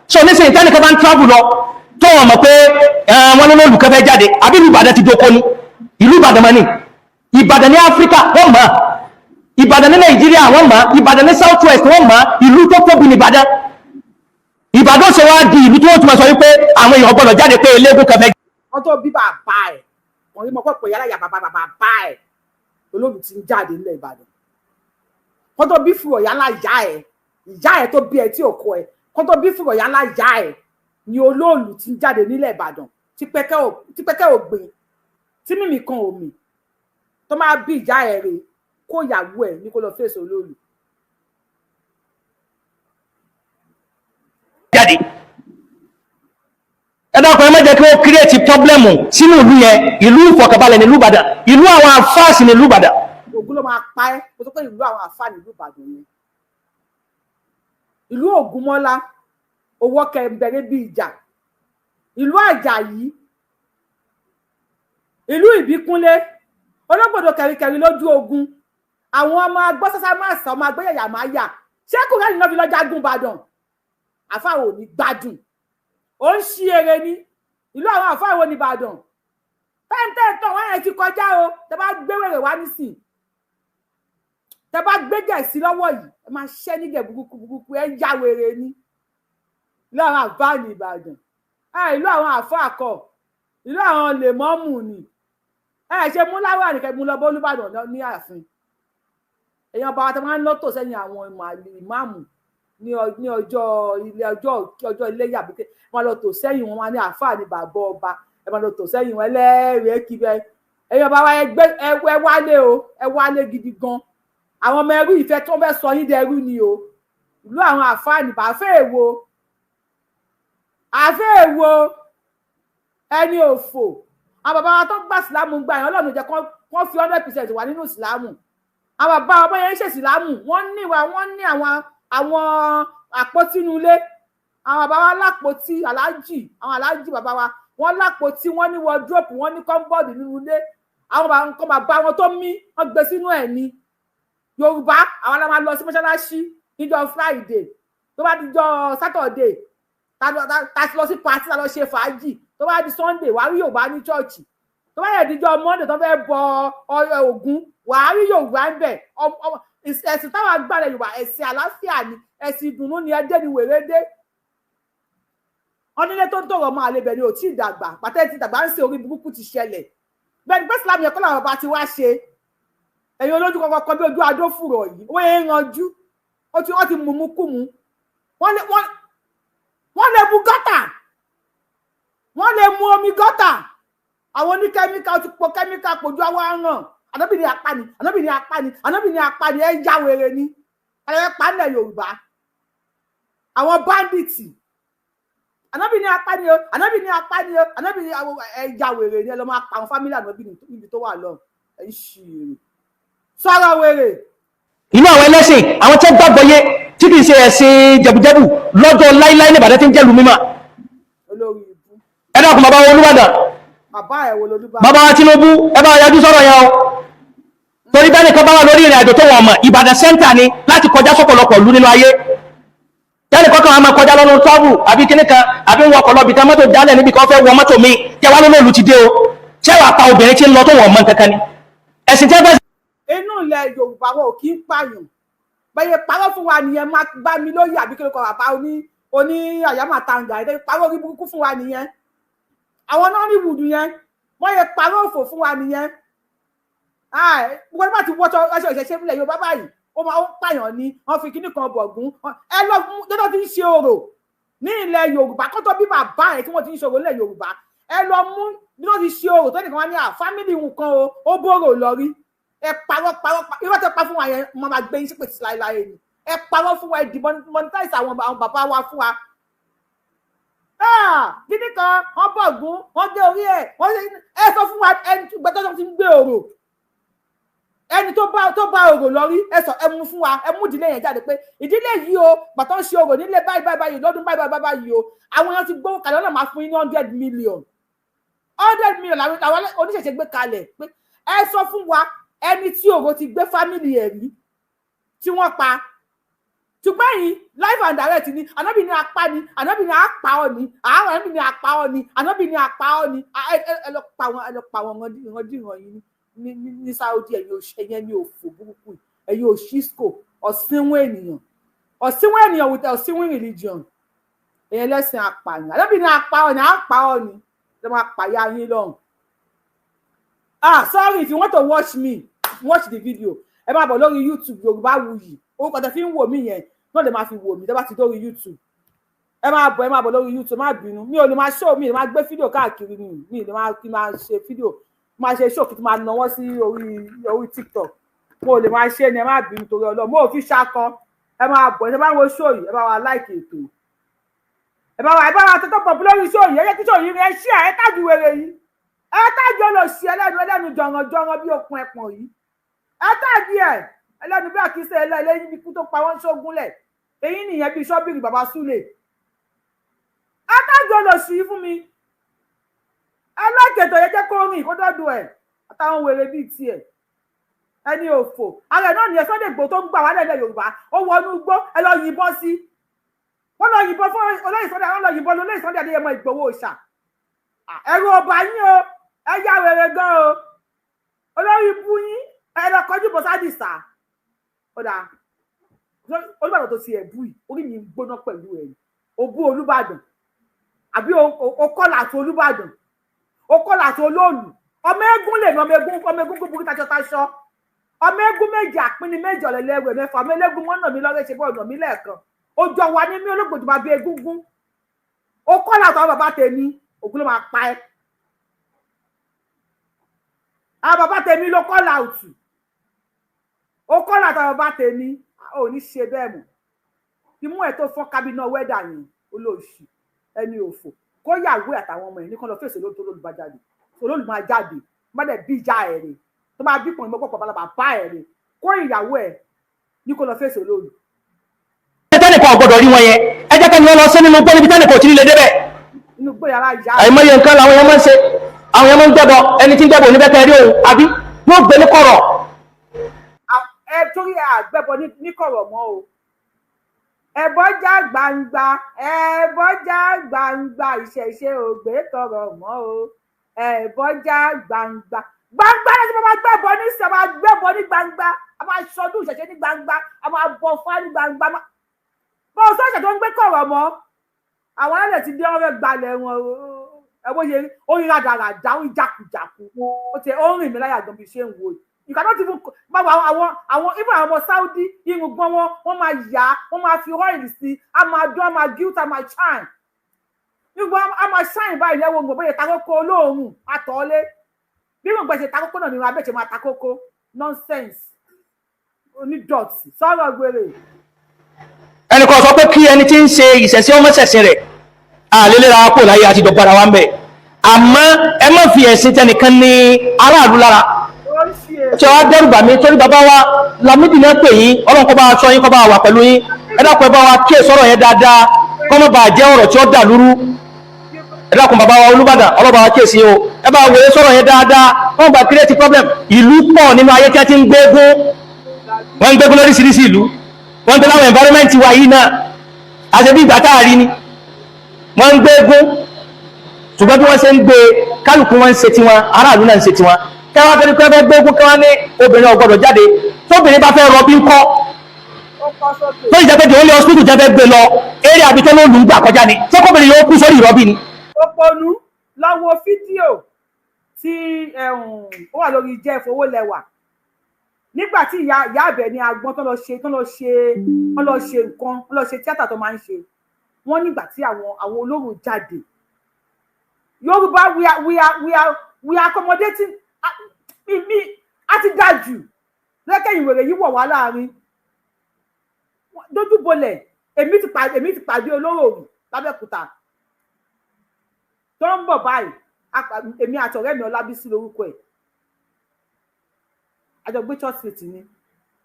D: So nísìnyí, tẹ́nìkan bá ń travel lọ tó wọ́n mọ̀ pé wọ́n ló lùkẹ́ fẹ́ jáde, àbí ìlú Ìbàdàn ti dóko ni? Ìlú Ìbàdàn mọ́ ni. Ìbàdàn ní Áfíríkà wọ́n mọ̀, Ìbàdàn ní Nàìjíríà wọ́n mọ̀, Ìbàdàn ní South West wọ́n mọ̀. Ìlú tó tóbi ní Ìbàdàn. Ìbàdàn ṣe wá di ìlú tí wọ́n tún máa sọ wípé àwọn èèyàn gbọ́dọ̀ jáde pé eléégún kan fẹ́.
B: Wọ́n tó bí bàbá ẹ̀ wọ́n rí mọ́ pọ̀ yálà yà bàbá bàbá bá ẹ̀ olóòlù ti ń jáde nílẹ̀ Ìbàdàn. Wọ́n tó bí fúrọ̀ yálà yá ẹ̀, ìyá ẹ̀ tó bí ẹ tí ò kọ ẹ̀, kó tó bí fúrọ̀ yálà yá ẹ̀ ni olóòlù ti ń jáde nílẹ̀ Ìbàdàn, tí pẹ́kẹ́ ò gbìn, tí mímì kan ò mì. Tó máa bí ìyá ẹ̀ rè, kó ìyàwó ẹ̀ ní kó lọ fèsì olóòlù.
D: Jáde, ẹ dákun, ẹ má jẹ́ kí wọ́n kírètì pọ́blẹ́mù sínú ìlú yẹn. Ìlú ìfọ̀kànbalẹ̀ nílùú Ìbàdàn, ìlú àwọn àfáàsì nílùú Ìbàdàn.
B: Ògún ló máa pa ẹ́. Kó tó pé ìlú àwọn àfáà nílùú Ìbàdàn yẹn, ìlú Ògúnmọ́lá, owó kẹ̀mbẹ̀rẹ̀ bíi ìjà, ìlú Àjàyí, ìlú Ìbíkúnlé, ológbòdo kẹ̀ríkẹ̀rí lójú ogun, àwọn ọmọ agbọ́sásá máa sá, ọmọ agbẹ́yàyà máa yà. Ṣé kúrẹ́ẹ̀nì náà fi lọ́ọ́ jagun Ìbàdàn? Àfáà ò ní gbádùn, ó ń ṣí eré ní ìlú àwọn àfáà wo ní Ìbàdàn. Tẹ́ǹtẹ́ǹtàn wọ́n yẹn ti kọjá o. Tẹ́ bá gbé wèrè wá nísìn, tẹ́ bá gbé gẹ̀ẹ́sì lọ́wọ́ yìí, ẹ máa ṣẹ́ nígẹ̀ burúkú burúkú. Ẹ ń já wèrè ni ìlú àwọn àfáàní Ìbàdàn. Ẹ ìlú àwọn àfáà kọ́, ìlú àwọn lèmọ́mù ni. Ẹ ṣe mú láwà nìkẹ́ mú lọ bọ́ Olúbàdàn ní ààfin. Èèyàn bá wa tó máa ń lọ́tò sẹ́yìn àwọn ìmáàmù ní ọjọ́ ilé ọjọ́ iléyà bí wọ́n lọ tò sẹ́yìn wọn, wọn ní àáfàá ní bàbá ọba. Ẹ máa lọ tò sẹ́yìn wọn ẹlẹ́rìí kíbẹ́. Èèyàn bá wa, ẹ wálé o, ẹ wálé gidi gan. Àwọn ọmọ ẹrú ìfẹ́ tó fẹ́ sọ yín dẹrú ni o. Ìlú àwọn àáfàá ní bàáfẹ́ èwo, àáfẹ́ èwo, ẹni òfò. Àwọn bàbá wa tó gbà sílámù gbà yẹn, Ọlọ́run jẹ́ kán fi 100% wà nínú sílámù. Àwọn bàbá wa bóyá ń ṣe sílámù, wọ́n ní ìwà, wọ́n ní àwọn àpótí inú ilé. Àwọn bàbá wa lápótí aláàjì, àwọn aláàjì bàbá wa, wọ́n lápótí, wọ́n ní wardrobe, wọ́n ní cupboard nínú ilé. Àwọn bàbá nǹkan bàbá wọn tó mí, wọ́n gbé sínú ẹ̀ ní Yorùbá. Àwọn la máa lọ sí mọ́ṣáláṣí níjọ́ Friday. Tó bá dijọ́ Saturday, ta ti lọ sí party, ta lọ ṣe fàájì. Tó bá di Sunday, wàá rí Yorùbá ní chọ́ọ̀chì. Tó bá yẹ dijọ́ Monday, tó fẹ́ bọ Ògún, wàá rí Yorùbá ń bẹ̀. Ẹ̀sìn táwọn agbára Yorùbá, ẹ̀sìn àlàáfíà ni, ẹ̀sìn ìdùnnú ni. Ẹdẹ ni wèrè dé. Onílé tó ń tọrọ ọmọ àlebẹ̀ ni ò tí ì dàgbà pàtẹ́ ti dàgbà ń ṣe orí burúkú ti ṣẹlẹ̀. Bẹ́ẹ̀ ni pé Islam yẹn kọ́ làwọn bàbá ti wá ṣe. Ẹ̀yin olójú kọ̀ọ̀kan kan bí ojú adó fùrọ̀ yìí, wọ́n yẹn ń ranjú, wọ́n ti mùmú kùmú. Wọ́n lè bu gọ́tà, wọ́n lè mu omi gọ́tà. Àwọn oníkẹ́míkà ti po kẹ́míkà pojú àwọn aràn. Ànábì ní apá ni, ànábì ní apá ni, ànábì ní apá ni. Ẹ já wèrè ni ẹ pa nílẹ̀ Yorùbá. Àwọn bandits, ànábì ní apá ni o, ànábì ní apá ni o, ànábì ní ẹ já wèrè ni. Ẹ lọ máa pa àwọn family ànábì níbi tó wà lọ. Ẹ ń ṣì èrè sọ̀rọ̀ wèrè.
D: Inú àwọn ẹlẹ́sìn, àwọn tẹ́ gbàgbọ́ yé tí kìí ṣe ẹ̀sìn jẹ̀bùjẹ̀bù lọ́jọ́ láíláí ní Ìbàdàn tí ń jẹ́lu mímọ́.
B: Olórí ibú.
D: Ẹ dákun, bàbá wa Olúbàdàn,
B: Bàbá ẹ̀ wo lolúbà?
D: Bàbá wa Tinubu, ẹ bá yájú sọ̀rọ̀ yẹn o, torí bẹ́ẹ̀ nìkan bá wà lórí ìrìn àjò tó wọ̀n mọ̀, Ìbàdàn center ni láti kọjá sọ́pọ̀lọpọ̀ ìlú nínú ayé. Tẹ́lẹ̀ kọ́kàn á máa kọjá lọ́nà travel àbí kíní kan àbí ń wọkọ̀ lọ́bi kan, mọ́tò jálẹ̀ níbi kan, fẹ́ wọ mọ́tò mi tẹ́ wá lónà ìlú ti dé o. Ṣé wàá pa obìnrin tí ń lọ tó wọ̀n mọ́ kankan ni ẹ̀sìn tẹ́ fẹ́?
B: Inú ilẹ̀ Yorùbá, wọn ò kí ń pààyàn. Bẹ́ẹ̀ parọ́ fún wa nìyẹn. Má gbá mi lóye àbí kí ló kọ bàbá oní àyàmàtàǹgà ẹ̀ parọ́ orí burúkú fún wa nìyẹn. Àwọn náà ní wùdù yẹn, wọ́n yẹ parọ́ òfò fún wa nìyẹn. Wọ́n bá ti wọ́ṣọ aṣọ ìṣẹ̀ṣe fúnlẹ̀ Yorùbá báyìí, ó máa ń pààyàn ni. Wọ́n fi kíní kan bọ̀gún. Ẹ lọ lọ́dọ̀ tí ń ṣe orò ní ilẹ̀ Yorùbá kó tó bí bàbá ẹ̀ tí wọ́n ti ń ṣe orò nílẹ̀ Yorùbá. Ẹ lọ mú bí wọ́n ti ṣe orò tó nìkan wá ní à family nǹkan o, ó bóró lọ rí. Ẹ parọ́ parọ́, irọ́ tẹ pa fún wa yẹn, mo máa gbé yín sípè sí láéláé ni. Ẹ parọ́ fún wa, ẹ demonetize àwọn bàbá wa fún wa. Kíní kan wọ́n bọ̀gún, wọ́n dé orí ẹ̀, wọ́n ẹ sọ fún wa ẹni gbẹdọ́ ti ń gbé orò, ẹni tó bá orò lọ rí. Ẹ sọ, ẹ mú fún wa, ẹ mú ìdílé yẹn jáde pé ìdílé yìí o, gbàtọ́ ń ṣe orò nílé báyìí báyìí báyìí lọ́dún báyìí báyìí báyìí o, àwọn èèyàn ti gbówó kalẹ̀, ọ̀nà máa fún yín ní 100 million, 100 million làwọn oníṣẹ̀ṣe gbé kalẹ̀ pé ẹ sọ fún wa ẹni tí orò ti gbé family ẹ̀ rí tí wọ́n pa. Ṣùgbọ́n yìí, live and direct ni. Ànábì ní apá ni, ànábì ní apá ọ ni, àwọn ànábì ní apá ọ ni, ànábì ní apá ọ ni. Ẹ lọ pa wọn, ẹ lọ pa wọn ìrandíran yìí ní Saudi. Ẹ̀yin ní òfò burúkú, ẹ̀yin òṣìṣkò, ọ̀sìnwó ènìyàn, ọ̀sìnwó ènìyàn with ọ̀sìnwó religion. Ẹ̀yin ẹlẹ́sìn apààyàn, ànábì ní apá ọ ni, apá ọ ni, ẹ máa pàyà yín lọ́hùn. Ah, sorry, if you want to watch me, watch the video, ẹ máa bọ̀ lórí YouTube, Yorùbáwùyí. Orúkọ tẹ fi ń wò mí yẹn náà lè máa fi wò mí tẹ bá ti dórí YouTube. Ẹ máa bọ̀, ẹ máa bọ̀ lórí YouTube. Má bínú, mi ò lè máa show, mi ò lè máa gbé fídíò káàkiri, mi lè máa kí máa ṣe fídíò, máa ṣe show kí n máa nawọ́ sí orí TikTok. Mo ò lè máa ṣe ni, ẹ má bínú torí Ọlọ́run. Mo ò fi ṣakọ. Ẹ máa bọ̀. Ẹ bá wo show yìí, ẹ bá wa like ètò, ẹ bá wa tẹ́tọ́ pọ̀ lórí show yìí. Ẹ jẹ́ kí show yìí, ẹ ṣí ẹ tag wèrè yìí, ẹ tag olòṣì ẹlẹ́nu ẹlẹ́nu jọ̀rànjọ̀ràn bí okùn ẹ̀pọ̀n yìí. Ẹ tag ẹ ẹlẹ́nu bí àkísẹ́ ẹlẹ́yìn bí kú tó pa wọ́n ṣógúnlẹ̀. Èyí nìyẹn bíi ṣọ́bìrì bàbá súlè. Ẹ tag olòṣì yìí fún mi. Ẹ like ètò yẹn, jẹ́ kó rìn kó dọ́dọ̀ ẹ̀ àtàwọn wèrè bíi tiẹ̀, ẹni òfò ara ẹ̀ náà nìyẹn. Sunday Igboho tó ń gbà wá lẹ́lẹ̀ Yorùbá, ó wọnú igbó, ẹ lọ yìnbọn sí. Wọ́n lọ yìnbọn fún olóyè Sunday, wọ́n lọ yìnbọn lóyè Sunday Adéyẹmọ Ìgbòho Òòṣà. Ẹ̀rù ọba yín o. Ẹ ya wèrè gan o. Olórí ibú yín, ẹ lọ kọjú bọ sádìsá. Ó dáa, Olúbàdàn tó ti ẹ̀ bú yìí, orí mi ń gbóná pẹ̀lú ẹ̀. O bú Olúbàdàn àbí o kọ́là àti Olúbàdàn, o kọ́là àti olóòlù. Ọmọ eégún lè ní ọmọ eégún, ọmọ eégún gbogbo taṣọ taṣọ, ọmọ eégún méjì àpínní méjì, ọ̀lẹ́lẹ́wẹ̀ mẹ́fà, ọmọ eléégún mọ́nà mi lọ́rẹ́ ṣe bọ́ ọ̀nà mi lẹ́ẹ̀kan ojú ọwà ní mí. Olóògbòdì máa bí egúngún. O kọ́là àtàwọn bàbá tèmi, ògùn ló máa pa ẹ́. Àwọn bàbá tèmi ló kọ́là òtù, o kọ́là àtàwọn bàbá tèmi. Ò ní ṣe bẹ́ẹ̀ mọ̀. Imú ẹ̀ tó fọ́n kábínà wẹ́dà yẹn, olóòṣì ẹni òfò, kó yàwó àtàwọn ọmọ ẹ̀ ní kán lọ fèsì olóòtú. Olóòlù bá jáde, olóòlù máa jáde má dẹ̀ bí ìjà ẹ̀ rè tó máa bí pọ̀nmọ́ pọ̀ pọ̀ bàbá ẹ̀ rè, kó ìyàwó ẹ̀ ní kó lọ fèsì olóòlù.
D: Tẹ́nìkan ò gbọ́dọ̀ rí wọn yẹn, ẹ jẹ́ kẹ́ni wọ́n lọ sí nínú gbọ́ níbi tẹ́nìkan ò tí ní lè débẹ̀.
B: Inú gbé yàrá ìyá.
D: Àìmọye nǹkan làwọn èèyàn máa ń ṣe. Àwọn èèyàn máa ń gbẹ́bọ. Ẹni tí ń gbẹ́bọ níbẹ̀ kẹ́ rí òun àbí yóò gbé ní kọ̀rọ̀.
B: Ẹ torí àgbẹ̀bọ ní kọ̀rọ̀ mọ́ o. Ẹbọ já gbangba, ẹbọ já gbangba, ìṣẹ̀ṣe ògbé kọ̀rọ̀ mọ́ o. Ẹbọ já gbangba gbangba láti máa gbẹ́bọ ní sọ, máa gbẹ́bọ ní gbangba, a máa ṣọdún ìṣẹ̀ṣe ní gbangba, a máa bọ fá ní gbangba. Bó o sọ̀ṣẹ̀ tó ń gbé kọ̀rọ̀ mọ́, àwọn alẹ́ ti dé, wọn fẹ́ gbalẹ̀ wọn. Ẹ bó ṣe ó rí rádaràdà, ó rí jákujàku, ó ti ó ń rìn mí láyà gan bí ṣe ń wo yìí. You cannot even báwo. Àwọn even àwọn ọmọ Saudi, irùngbọ̀n wọn, wọ́n máa yá, wọ́n máa fi oil sí, a máa dán, a máa gilt, a máa shine. Irùngbọ̀n a máa shine báyìí lẹ́wọ̀n gbọ̀n bóyá takókó olóòórùn àtọ̀ọ́lé. Bí irùngbọ̀n ṣe takókó náà ni irun abẹ́ ṣe máa takókó. Nonsense, onídọ̀tí, sọ̀rọ̀ gbèrè.
D: Ẹnìkan sọ pé kí ẹni tí ń ṣe ìṣẹ̀ṣẹ̀ ọmọ ṣẹ̀ṣẹ̀ rẹ̀ àlélẹ́ra kò láyé àti ìdọ̀gbára wa ń bẹ̀, àmọ́ ẹ má fi ẹ̀sìn tẹnìkan ní aráàlú lára.
B: Ó ń ṣe
D: Tí wàá dẹ́rù bà mí torí bàbá wa Lámídì náà pè yín. Ọlọ́run kó bá wa sọ yín, kó bá wa wà pẹ̀lú yín. Ẹ dákun, ẹ bá wa kíyè sọ̀rọ̀ yẹn dáadáa, kó má bàa jẹ́ ọ̀rọ̀ tí ó dà lúrú. Ẹ dákun, bàbá wa Olúbàdàn, ọlọ́ba wa kíyèsí o. Ẹ bá wòye sọ̀rọ̀ yẹn dáadáa, kó má bàa create problem. Ìlú pọ̀ nínú ayé tí wọ́n ti ń gbégún, wọ́n ń gbégún lóríṣiríṣi ìlú, wọ́n ń gbé láwọn environment wa yìí náà. Àṣẹ bí ìgbà táàrí ni wọ́n ń gbégún, ṣùgbọ́n bí wọ́n ṣe ń gbé, kálukú wọn ń ṣe tiwọn, aráàlú náà ń ṣe tiwọn. Kẹwàá fẹ́ fẹ́ gbégún, kẹwàá ní obìnrin ò gbọ́dọ̀ jáde. Tóbìnrin bá fẹ́ rọbí ńkọ́?
B: Ó kọ́ sókè.
D: Tó ìjẹ́ pé the only hospital jẹ́ fẹ́ gbé lọ eré àbí tó ló lù ú gbà kọjá ni, ṣé kóbìnrin yóò kú sórí ìrọbí ni?
B: Òpònú, lọ wo fídíò tí ó wà lórí Jeff Owólẹwà nígbà tí ìyá Àbẹ̀ní Agbọ́n tó lọ ṣe nǹkan, tó lọ ṣe tíátà tó máa ń ṣe. Wọ́n nígbà tí àwọn olóró jáde. Yorùbá, we are accommodating mi a ti dáa jù lẹ́kẹ̀yìn. Wèrè yìí wọ̀ wá láàrin dójúbolẹ̀. Èmi ti pàdé olóró òrù lábẹ́òkúta tó ń bọ̀ báyìí. Èmi àti ọ̀rẹ́ mi, Ọlábísí lórúkọ ẹ̀, àjọgbé church street ni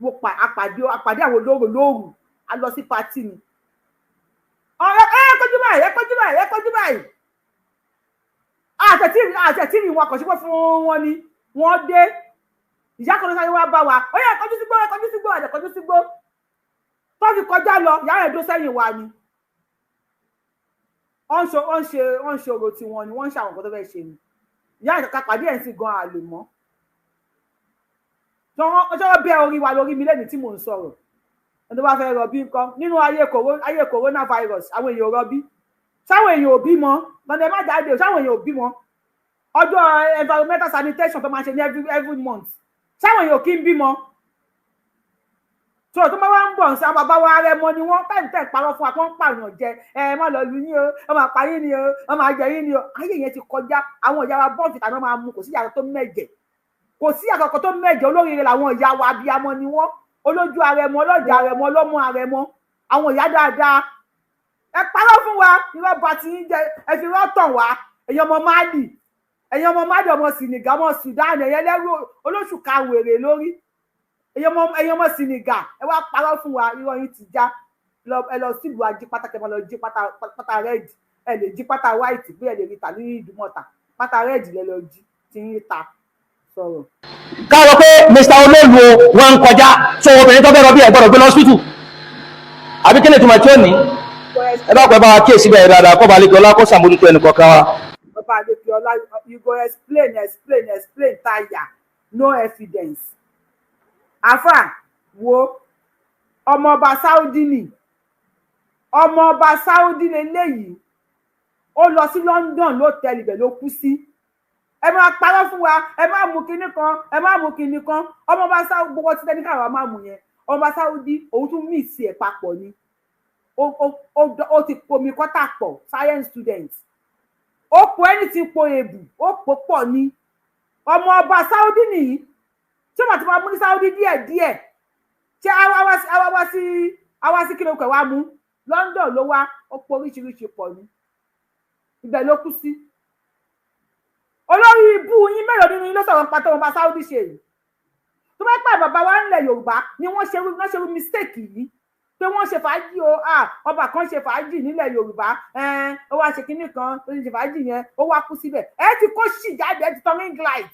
B: mo pa. Àpàdé àwọn olóró lóru, a lọ sí party ni. Ọ̀rẹ́ ẹ kọjú báyìí, ẹ kọjú báyìí, ẹ kọjú báyìí. Àtẹ̀tí rí wọn kàn sí pé fún wọn ni wọ́n dé. Ìyá kan ló sáré wá bá wa. Ó yẹ ẹ kọjú sígbó, ẹ kọjú sígbó, ẹ kọjú sígbó. Tó fi kọjá lọ, ìyá rẹ̀ dó sẹ́yìn wa ni. Wọ́n ń ṣe orò tiwọn ni, wọ́n ń ṣe àwọn nǹkan tó fẹ́ ṣe ni. Ìyá ìkàkà pàdé ẹ̀ ń sì gan àlè mọ́ tí wọ́n bẹ́ orí wa lórí mi lẹ́nu tí mò ń sọ̀rọ̀. Ẹni tó bá fẹ́ rọbí ńkọ́ nínú ayé coronavirus? Àwọn èèyàn ò rọbí, sáwọn èèyàn ò bímọ lọ́nà. Ẹ má jáde o. Sáwọn èèyàn ò bímọ? Ọjọ́ environmental sanitation tó máa ṣe ní every month, sáwọn èèyàn ò kí ń bímọ? Tó tó bá wá ń bọ̀ ń sá bàbá wa rẹ mọ ni wọ́n tẹ̀ ń tẹ̀ parọ́ fún wa kó ń pààyàn jẹ. Ẹ má lọ lu yín o, wọ́n máa pa yín ni o, wọ́n máa jẹ yín ni o. Ayé yẹn ti kọjá. Àwọn ìyá wa bọ́ǹfì tàbí wọ́n máa mu. Kò sí ìyàtọ̀ tó mẹ́jẹ̀, kò sí àkọ́kọ́ tó mẹ́jẹ̀. Olóríire làwọn ìyá wa, abiyamọ ni wọ́n, olójú arẹmọ, ọlọ́jà arẹmọ, ọlọ́mú arẹmọ, àwọn ìyá dáadáa. Ẹ parọ́ fún wa, irọ́ ba ti ń jẹ, ẹ fi irọ́ tàn wá. Ẹ̀yin ọmọ Mali, ẹ̀yin ọmọ Mali, ọmọ Senegal, ọmọ Sudan, ẹ̀yin ẹlẹ́rú olóṣù ka wèrè lórí, ẹ̀yin ọmọ Senegal, ẹ wá parọ́ fún wa. Irọ́ yín ti já. Ẹ lọ sílùú ají pátá kẹ́ ẹ lọ jí pátá, pátá red. Ẹ lè jí pátá white bí ẹ lè rí ta ní Ìdúmọ̀tà. Pátá red lẹ lọ jí tí ń ta sọ̀rọ̀.
D: Ká lọ pé Mr Olóòlù o, wọ́n ń kọjá so obìnrin tó fẹ́ rọbí ẹ̀ gbọ́dọ̀ gbé lọ hospital àbí kí ni ìtumọ̀ tí ó ní? Ẹ bá pẹ́ bá wa kíyèsí bẹ́ẹ̀ dáadáa, kọ́ bá lè kí ọlá kó sàmójútó ẹnì kọ̀ọ̀kan wa.
B: Ọba Adékè. Ọlá, you go explain, explain, explain tire, no evidence. Àfà wo, ọmọọba Saudi ni, ọmọọba Saudi leléyìí. Ó lọ sí London lótẹ́ẹ̀lì, ibẹ̀ ló kú sí. Ẹ máa parọ́ fún wa, ẹ má mú kinní kan, ẹ má mú kinní kan. Ọmọọba Saudi, gbogbo tí tẹ́ni káwa má mú yẹn, ọmọọba Saudi, òun tún mix ẹ̀ papọ̀ ni. Ó ti pomi kọ́tà pọ̀. Science student, ó po anything, po èbù, ó pò pọ̀ ni. Ọmọ ọba Saudi nìyí tí wọ́n ti máa mú ní Saudi díẹ̀ díẹ̀. Ṣé àwa sí kí ló kẹ̀ wá mú London ló wá, ó po oríṣiríṣi pọ̀ ni, ibẹ̀ ló kú sí. Olórí ibú yín, mélòó nínú yín ló sọ̀rọ̀ nípa tó wọn bá Saudi ṣe yìí? Tó bá pẹ́ bàbá wa ńlẹ̀ Yorùbá ni wọ́n ṣe mistake yìí pé wọ́n ṣe fàájì o, ọba kan ṣe fàájì nílẹ̀ Yorùbá, ó wá ṣe kinní kan tó ṣe fàájì yẹn, ó wá kú síbẹ̀, ẹ ti kó ṣì jáde, ẹ ti tan ring light,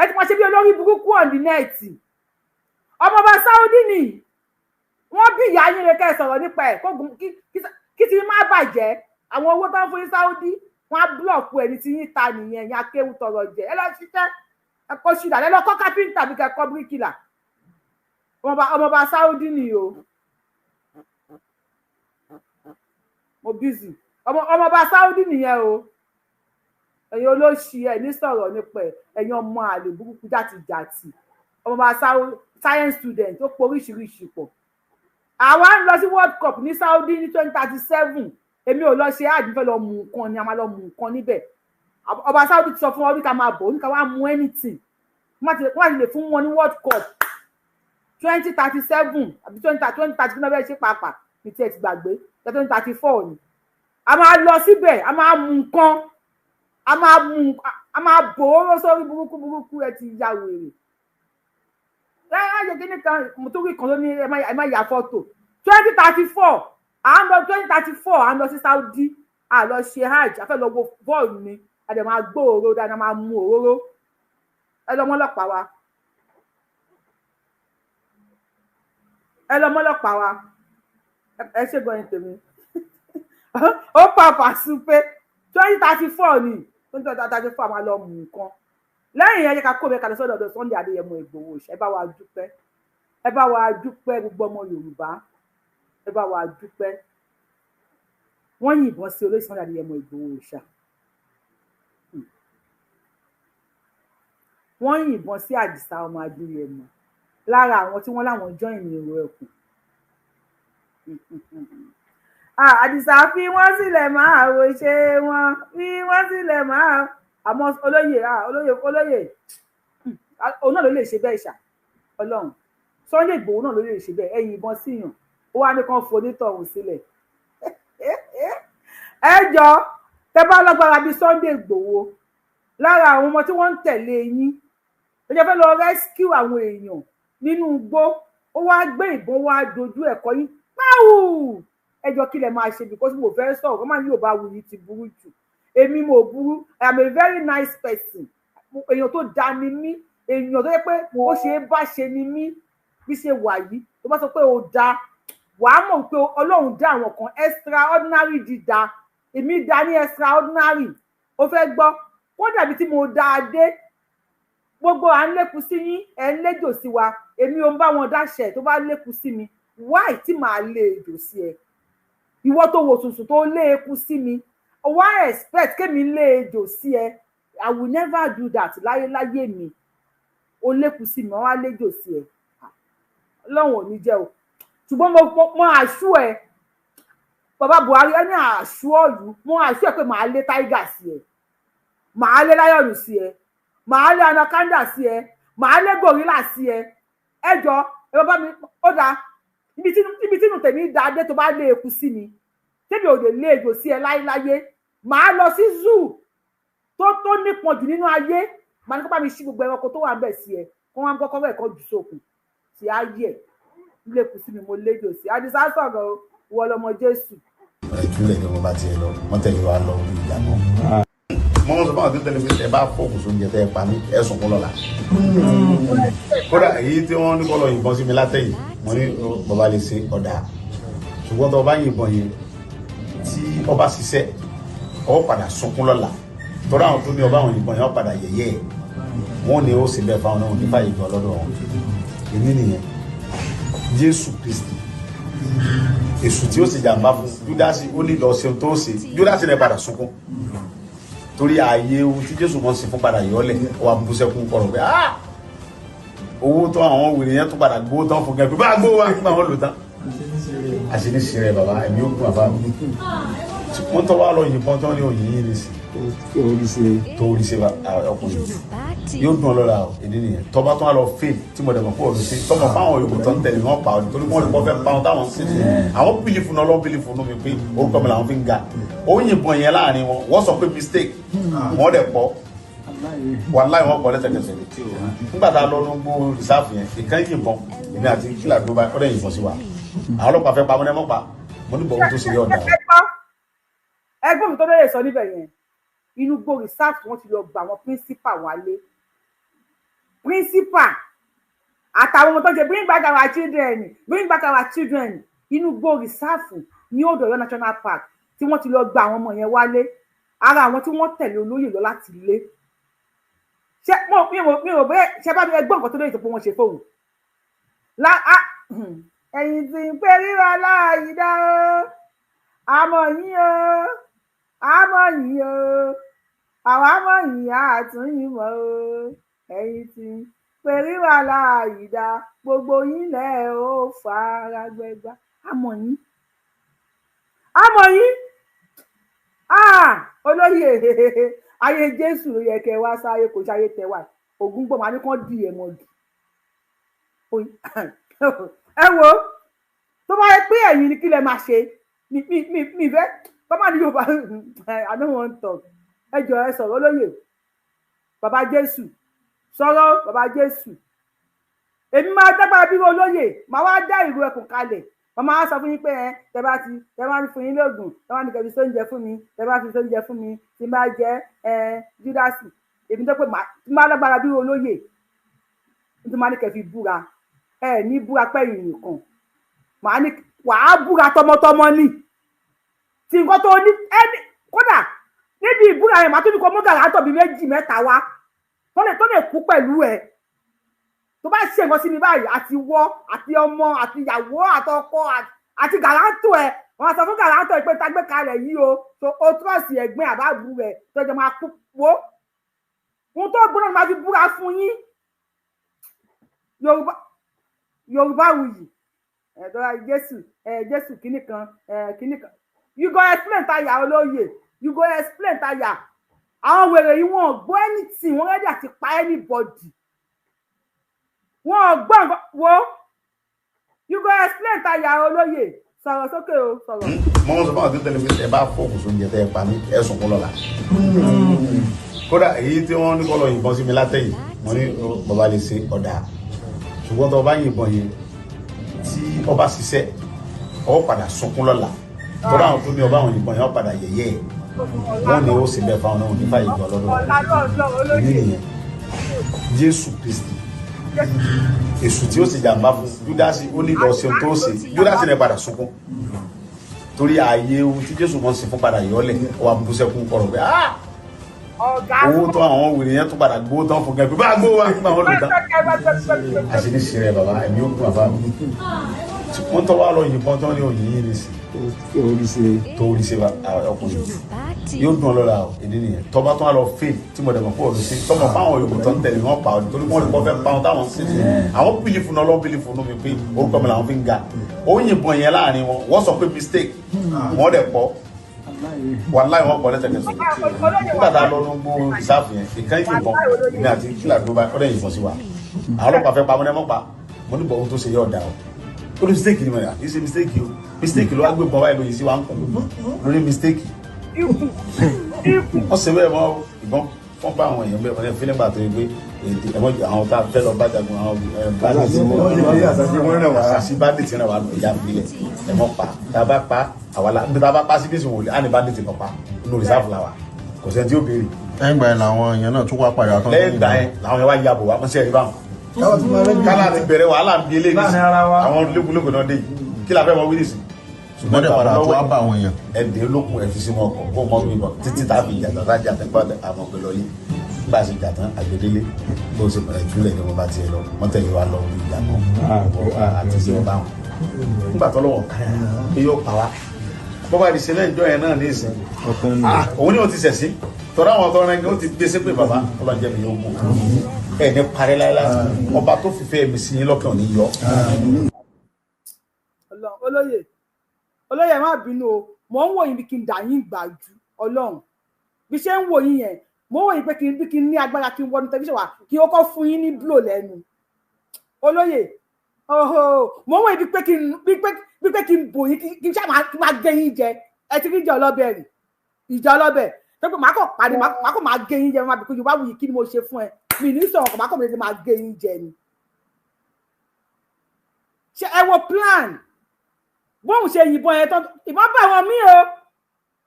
B: ẹ ti máa ṣe bí olórí burúkú on the net. Ọmọọba Saudi ni wọ́n bí ìyá yín rẹ kẹ́ ẹ sọ̀rọ̀ nípa ẹ̀ kí ti má bàjẹ́. Àwọn owó tó ń fún yín Saudi, wọ́n á block ẹni tí yín ta nìyẹn. Yẹn akéwù tọrọ jẹ, ẹ lọ ṣiṣẹ́, ẹ kọ́ ṣùdà, ẹ lọ kọ́ kápẹ́ńtà bí kẹ́ kọ́ bíríkìlà. Ọmọọba Saudi ni o. Mo busy. Ọmọọba Saudi nìyẹn o. Ẹ̀yin olóṣì, ẹ̀ ní sọ̀rọ̀ nípa ẹ̀. Ẹ̀yin ọmọ àlè burúkú jàtìjàtì. Ọmọọba Saudi, science student, ó pọ̀ oríṣiríṣi pọ̀. Àwa ń lọ sí World Cup ní Saudi ní 2037. Èmi ò lọ ṣe àdìfẹ́ lọ mú nǹkan ni, a máa lọ mú nǹkan níbẹ̀. Ọba Saudi ti sọ fún wa ní ká máa bọ̀, ní ká wá mú anything. Wọ́n ti lè fún wọn ní World Cup 2037 àbí 2030 kí wọ́n fẹ́ ṣe pàápàá ní tí ẹ ti gbàgbé, 2034 ni a máa lọ síbẹ̀. A máa mú nǹkan, a máa mú, a máa bòóró sórí burúkú burúkú. Ẹ ti ya wèrè láyé kíní kan. Mo tún rí kan ló ní ẹ má ya fọ́tò. 2034 à ń lọ, 2034 à ń lọ sí Saudi. À lọ ṣe hajj, a fẹ́ lọ wo bọ́ọ̀lù ni. A dẹ̀ máa gbó òróró dáadáa, máa mu òróró. Ẹ lọ mọ́lọ́pàá wa, ẹ lọ mọ́lọ́pàá wa. Ẹ ṣe gan-an tèmi. Ó pàpà sí pé 2034 ni, 2034 máa lọ mú nǹkan. Lẹ́yìn yẹn, ká kó bẹ́ẹ̀ ká lọ sọ́dọ̀ ọ̀dọ̀ Sunday Adéyẹmọ Ìgbòho. Ẹ bá wa dúpẹ́, ẹ bá wa dúpẹ́. Gbogbo ọmọ Yorùbá, ẹ bá wa dúpẹ́. Wọ́n yìnbọn sí olóyè Sunday Adéyẹmọ Ìgbòho ṣá. Wọ́n yìnbọn sí Àdìsá ọmọ Adéyẹmọ, lára àwọn tí wọ́n láwọn join èrò ẹkùn. Àdìsá, fi wọ́n sílẹ̀, máa wò ṣe wọ́n, fi wọ́n sílẹ̀ máa. Àmọ́ olóyè, olóyè, olóyè, òun náà ló lè ṣe bẹ́ẹ̀ ṣá. Ọlọ́run, Sunday Ìgbòho náà ló lè ṣe bẹ́ẹ̀. Ẹ̀yìn ìbọn síyàn, ó wá ní kàn fonítọ̀hún sílẹ̀. Ẹ jọ, tẹ bá lágbára bíi Sunday Ìgbòho, lára àwọn ọmọ tí wọ́n ń tẹ̀lé yín, ẹ jẹ́ fẹ́ lọ rescue àwọn èèyàn nínú igbó, ó wá gbé ìbọn wá dojú ẹ̀kọ́ yín páwù. Ẹ jọ, kí lẹ máa ṣe? Because mo fẹ́ sọ̀rọ̀ kọ́ máa ní Yorùbá wuyì ti burú jù. Èmi mo burú? I am a very nice person. Èèyàn tó da ni mí, èèyàn tó yẹ pé ó ṣe é bá ṣe ni mí. Bí ṣe wà yìí, tó bá sọ pé ó da, wàá mọ̀ pé Ọlọ́run dá àwọn kan extraordinary dídá. Èmi dá ní extraordinary. Ó fẹ́ gbọ́, kó dàbí tí mo dá a dé. Gbogbo à ń lékun sí yín, ẹ̀ ń léjò sí wa. Èmi ò ń bá wọn dáṣẹ. Tó bá lékun sí mi, why tí màá lé ejò sí ẹ? Ìwọ tó wò sùnsùn tó lé eku sí mi, why expect kémi lé ejò sí ẹ? I will never do that láyéláyé mi. Ó lékun sí mi, wọ́n wá léjò sí ẹ. Ọlọ́run ò ní jẹ́ o. Ṣùgbọ́n mo àṣù ẹ, bàbá Buhari, ẹ ní àṣù ọ̀lú. Mo àṣù ẹ pé màá lé tiger sí ẹ, màá lé lion sí ẹ, màá lé anaconda sí ẹ, màá lé gorilla sí ẹ. Ẹ jọ, ẹ bàbá mi, ó dáa. Ibi tí inú tèmi dá dé, tó bá lé eku sí mi, tèmi ò lè lé ejò sí ẹ láyéláyé. Màá lọ sí zoo tó nípọn jù nínú ayé, màá ní kó bá mi ṣí gbogbo ẹranko tó wà ń bẹ̀ sí ẹ, kó wọn kọ́kọ́ ẹ̀kọ́ jù sókun tí á yẹ lékun sí mi. Mo léjò sí. Àdìsá sọ̀rọ̀ o, ìwọ lọmọ Jésù.
E: Ìtúlẹ̀ ni wọ́n bá tiẹ̀ lọ, wọ́n tẹ̀lé wa lọ bí ìjà náà. Mo ń sọ fún àwọn tó tẹ̀lé mi, ẹ bá fọ́ọ̀kù sóúnjẹ tẹ́ ẹ pa mí, ẹ sunkún lọ́la. Kódà èyí tí wọ́n ní kọ́ lọ yìnbọn sí mi látẹ̀yìn, mo ní bàbá lè ṣe ọ̀dà, ṣùgbọ́n tó o bá yìnbọn yẹn, tí ọba ṣiṣẹ́, ọ padà sunkún lọ́la. Tọ́lá àwọn tó ní ọba àwọn yìnbọn yẹn wọ́n padà yẹ̀yẹ́ ẹ̀, wọ́n ní ó sì bẹ́ẹ̀ fáwọn náà nípa ìgbà lọ́dọ̀ wọn. Èmi nìyẹn. Jésù Kristi, èṣù tí ó sì jàǹbá fún Júdásì, ó ní lọ ṣeun tó ṣe. Júdásì rẹ̀ padà sunkún torí ààyè ohun tí Jésù mọ̀ sí fún padà yọ̀ọ́lẹ̀ wà bú sẹ́kún kọ̀rọ̀ pé ah, owó tó àwọn wèrè yẹn tó padà gbówó tán fún gẹ́gẹ́ bá gbówó wá nígbà wọn lò tán. Àṣírí rẹ bàbá, ẹ̀mí ó gùn bàbá mi. Wọ́n tọ́ wá lọ yìnbọn tán ní òyìn yìí nìsín tó rí ṣe ọkùnrin yóò dùn ọlọ́la o. Èdè nìyẹn. Tọ́ba tó wà lọ fail tí mo dẹ̀mọ̀ kó o lọ sí tọmọ fáwọn yòókù tó ń tẹ̀lé wọn pa ọ nítorí wọn lè kọ́ fẹ́ pa wọn táwọn ń sèse. Àwọn believe náà lọ́n believe nù mí pé orúkọ mi làwọn fi ń ga. Ó yìnbọn yẹn láàrin wọn, wọ́n sọ pé mistake, wọ́n dẹ̀ pọ̀, wàláì wọ́n pọ̀ lẹ́sẹ̀kẹsẹ̀. Nígbà tá a lọ ní gbó reserve yẹn, ìkan yìnbọn, èmi àti kílà tó bá ọ̀dẹ̀ yìnbọn sí wa. Àwọn ọlọ́pàá fẹ́ pa mọ́ ní ẹ̀mọ́ pa mo ní bọ̀wọ́ tó ṣe yọ̀ ọ̀dà.
B: Ẹgbọ́n mi tó lóye sọ níbẹ̀ yẹn, inú gbó reserve wọ́n ti lọ gba àwọn principal wálé, principal àtàwọn ọmọ tó ń ṣe "Bring back our children, bring back our children". Inú gbó reserve ní Old Ọ̀yọ́ National Park tí wọ́n ti lọ gba àwọn ọmọ yẹn wálé, ara àwọn tí wọ́n tẹ̀lé olóyè lọ láti ilé. Ṣé mo mi ò bẹ́ẹ̀ ṣe bá mi ẹgbọ́n nǹkan tó lóye tó pé wọ́n ṣe fóun la. Ẹ̀yìn tí ń pè ríra láàyè dá o, àmọ́ yín o, àmọ́ yín o, àwa mọ̀ yín, àtúnyìn mọ́ o. Ẹ̀yin tí ń pè ríra láàyè dá, gbogbo yín lẹ̀ ó fara gbẹgbà. Àmọ́ yín, àmọ́ yín. Olóyè, ayé Jésù ló yẹ kẹ́ wá sáyé, kò ṣayé tẹwà ògún gbọmọ àní kàn dì ẹ mọgì. Ẹ wo, tó bá yẹ pé ẹ̀yin ni, kí lẹ máa ṣe? Mi fẹ́ bàbá ní Yorùbá, I don't want talk. Ẹ jọ, ẹ sọ̀rọ̀. Olóyè, bàbá Jésù, sọ̀rọ̀. Bàbá Jésù, èmi máa dágbára bí olóyè, máa wá dá ìró ẹkùn kalẹ̀. Wọ́n máa sọ fún yín pé ẹ tẹ bá ti tẹ bá fún yín lóògùn, tẹ bá ní kẹ́ fi sóúnjẹ fún mi, tẹ bá fi sóúnjẹ fún mi, tí n bá jẹ ẹ Júdásì, èmi tó pé máa lágbára bí olóyè tí máa ní kẹ́ fi búra, ẹ ní búra pẹ́yìn nìkan, màá ní wàá búra tọmọtọmọ ní tí nǹkan tó ní ẹni. Kódà níbi ìbúra yẹn, màá tún ní kó mú guarantor bíi méjì mẹ́ta wá tó lè kú pẹ̀lú ẹ. Tó bá ṣe nǹkan sí mi báyìí, àti wọ àti ọmọ àti ìyàwó àtọkọ àti guarantor ẹ, wọn sọ fún guarantor ẹ pé tá gbé kalẹ̀ yìí o, tó o trust ẹ̀gbẹ́ àbábù rẹ tó jẹ máa kú wo ohun tó gbóná ni máa fi búra fún yín. Yorùbá, Yorùbá wuyì ẹ̀dọ́ra Jésù ẹ̀ Jésù kínní kan ẹ̀ kínní kan. You go explain tire, olóyè, you go explain tire. Àwọn wèrè yìí, wọn ò gbọ́ anything, wọ́n ready àti pa anybody, wọn ò gbọ́ nǹkan. Wo, you go explain tire. Olóyè, sọ̀rọ̀ sókè o, sọ̀rọ̀.
E: Mo sọ fún àwọn tó tẹ̀lé mi, ẹ bá fọ́ọ̀kù sóúnjẹ tẹ́ ẹ pa mí, ẹ sunkún lọ́la. Kódà èyí tí wọ́n ní kọ́ lọ yìnbọn sí mi látẹ̀yìn, mo ní bàbá lè ṣe ọ̀dà, ṣùgbọ́n tó o bá yìnbọn yẹn, tí ọba ṣiṣẹ́, ọ padà sunkún lọ́la. Tọ́lá àwọn tó ní ọba àwọn yìnbọn yẹn, wọ́n padà yẹ̀yẹ́ ẹ̀, wọ́n ní ó sì bẹ́ẹ̀ fáwọn náà nípa ìgbà lọ́dọ̀ wọn. Èmi nìyẹn. Jésù Kristi, èṣù tí ó sì jàǹbá fún Júdásì, ó ní lọ ṣeun tó ṣe. Júdásì rẹ̀ padà sunkún torí ààyè ohun tí Jésù mọ̀ sí fún padà yọ̀ọ́lẹ̀ wà bú sẹ́kún kọ̀rọ̀ pé ah, owó tó àwọn wèrè yẹn tó padà gbówó tán fún gẹ́gẹ́ bá gbówó wá nígbà wọn lò tán. Àṣírí ṣe rẹ bàbá, ẹ̀mí ó gùn bàbá mi. Wọ́n tọ́ wá lọ yìnbọn tán ní òyìn yìí nìsín tó rí ṣe ọkùnrin yóò dùn ọlọ́la o. Èdè nìyẹn. Tọ́ba tó wà lọ fail tí mo dẹ̀mọ̀ kó o lọ sí tọmọ fáwọn yòókù tó ń tẹ̀lé wọn pa ọ nítorí wọn lè kọ́ fẹ́ pa wọn táwọn ń sèse. Àwọn believe náà lọ́n believe nù mí pé orúkọ mi làwọn fi ń ga. Ó yìnbọn yẹn láàrin wọn, wọ́n sọ pé mistake, wọ́n dẹ̀ pọ̀, wàláì wọ́n pọ̀ lẹ́sẹ̀kẹsẹ̀. Nígbà tá a lọ ní gbó reserve yẹn, ìkan yìnbọn, èmi àti kílà tó bá ọ̀dẹ̀ yìnbọn sí wa. Àwọn ọlọ́pàá fẹ́ pa mọ́ ní ẹ̀mọ́ pa mo ní bọ̀ ohun tó ṣe yọ̀ ọ̀dà o. Ó ní mistake ni mo yà kì í ṣe mistake o. Mistake ló wá gbé bọ́n báyìí lóyún sí wa ń kùn lórí mistake. Wọ́n ṣe bẹ́ẹ̀ mọ́ ìbọn wọ́n bá àwọn èèyàn bẹ́ẹ̀, wọ́n ní fílẹ̀ gbà tó yẹ pé èdè ẹ̀mọ́ àwọn tá a fẹ́ lọ bá jagun, àwọn bandit, àṣàṣì bandit rẹ̀ wà lọ ìyá filẹ̀ ẹ̀mọ́ pa. Tá a bá pa àwa la, tá a bá pa síbi ìsìn wòlé á ní bandit lọ pa inú reserve la wa, kò sẹ́ni tí ó béèrè.
F: Lẹ́yìn ìgbà yẹn làwọn èèyàn náà tún wá padà tán.
E: Lẹ́yìn ìgbà yẹn làwọn yẹn wá yabò wá, wọ́n sì ẹ̀rí báwọn kálá ti bẹ̀rẹ̀ wàhálà ń bi eléyìí nísìn. Àwọn lókùlókù náà dé yìí, kí la fẹ́ mọ wí nísìn?
F: Ṣùgbọ́n dẹ̀ padà tó wá bá àwọn èèyàn.
E: Ẹ dé lókun, ẹ fi sínú ọkọ̀ kó mọ́ mi bọ̀ títí tá a fi jàtọ̀, tá a jàtọ̀ gbọ́ àwọn ọgbẹ́ lọlé. Nígbà tí jàtọ̀ àgbédélé bó ṣe bẹ̀rẹ̀ júlẹ̀ ni mo bá tiẹ̀ lọ, wọ́n tẹ̀lé wa lọ bí ìjà náà àti sí ọba wọn. Nígbà tó lọ́wọ́ káyà pé yóò pa wá, bó bá di sílẹ̀ ìjọ yẹn náà ní ìsìn, òun ni ó ti sẹ̀ sí tọ́lá àwọn ọ̀tọ́ rẹ̀ ó ti gbé sépè. Bàbá ọlọ́jẹ́ mi yóò kú, ẹ̀ ní parí láéláé, ọba tó fìfẹ́ mi sí yín lọ́kàn ò ní yọ.
B: Ọlọ́run, olóyè, olóyè, má bínú o. Mò ń wò yín bí kí n dà yín gbàjú. Ọlọ́run, bí ṣe ń wò yín yẹn, mò ń wò yín pé kí n bí kí n ní agbára kí n wọnú tẹlifíṣàn wá kí n kọ́kọ́ fún yín ní blow lẹ́nu. Olóyè, oho, mò ń wò yín bí pé kí n bí pé kí n bò yín, kí n ṣáà máa kí n máa gé yín jẹ. Ẹ ti rí ìjà ọlọ́bẹ̀ rì, ìjà ọlọ́bẹ̀ tó pé màá kàn pàdé, màá kàn máa gé yín jẹ. Máa bí pé Yorùbá wuyì, kí ni mo ṣe fún ẹ? Mi ní sọ̀rọ̀ kàn, màá kàn máa gé yín jẹ ni. Ṣe ẹ wo plan bóun ṣe yìnbọn yẹn tán? Ìbọn bá àwọn míì o,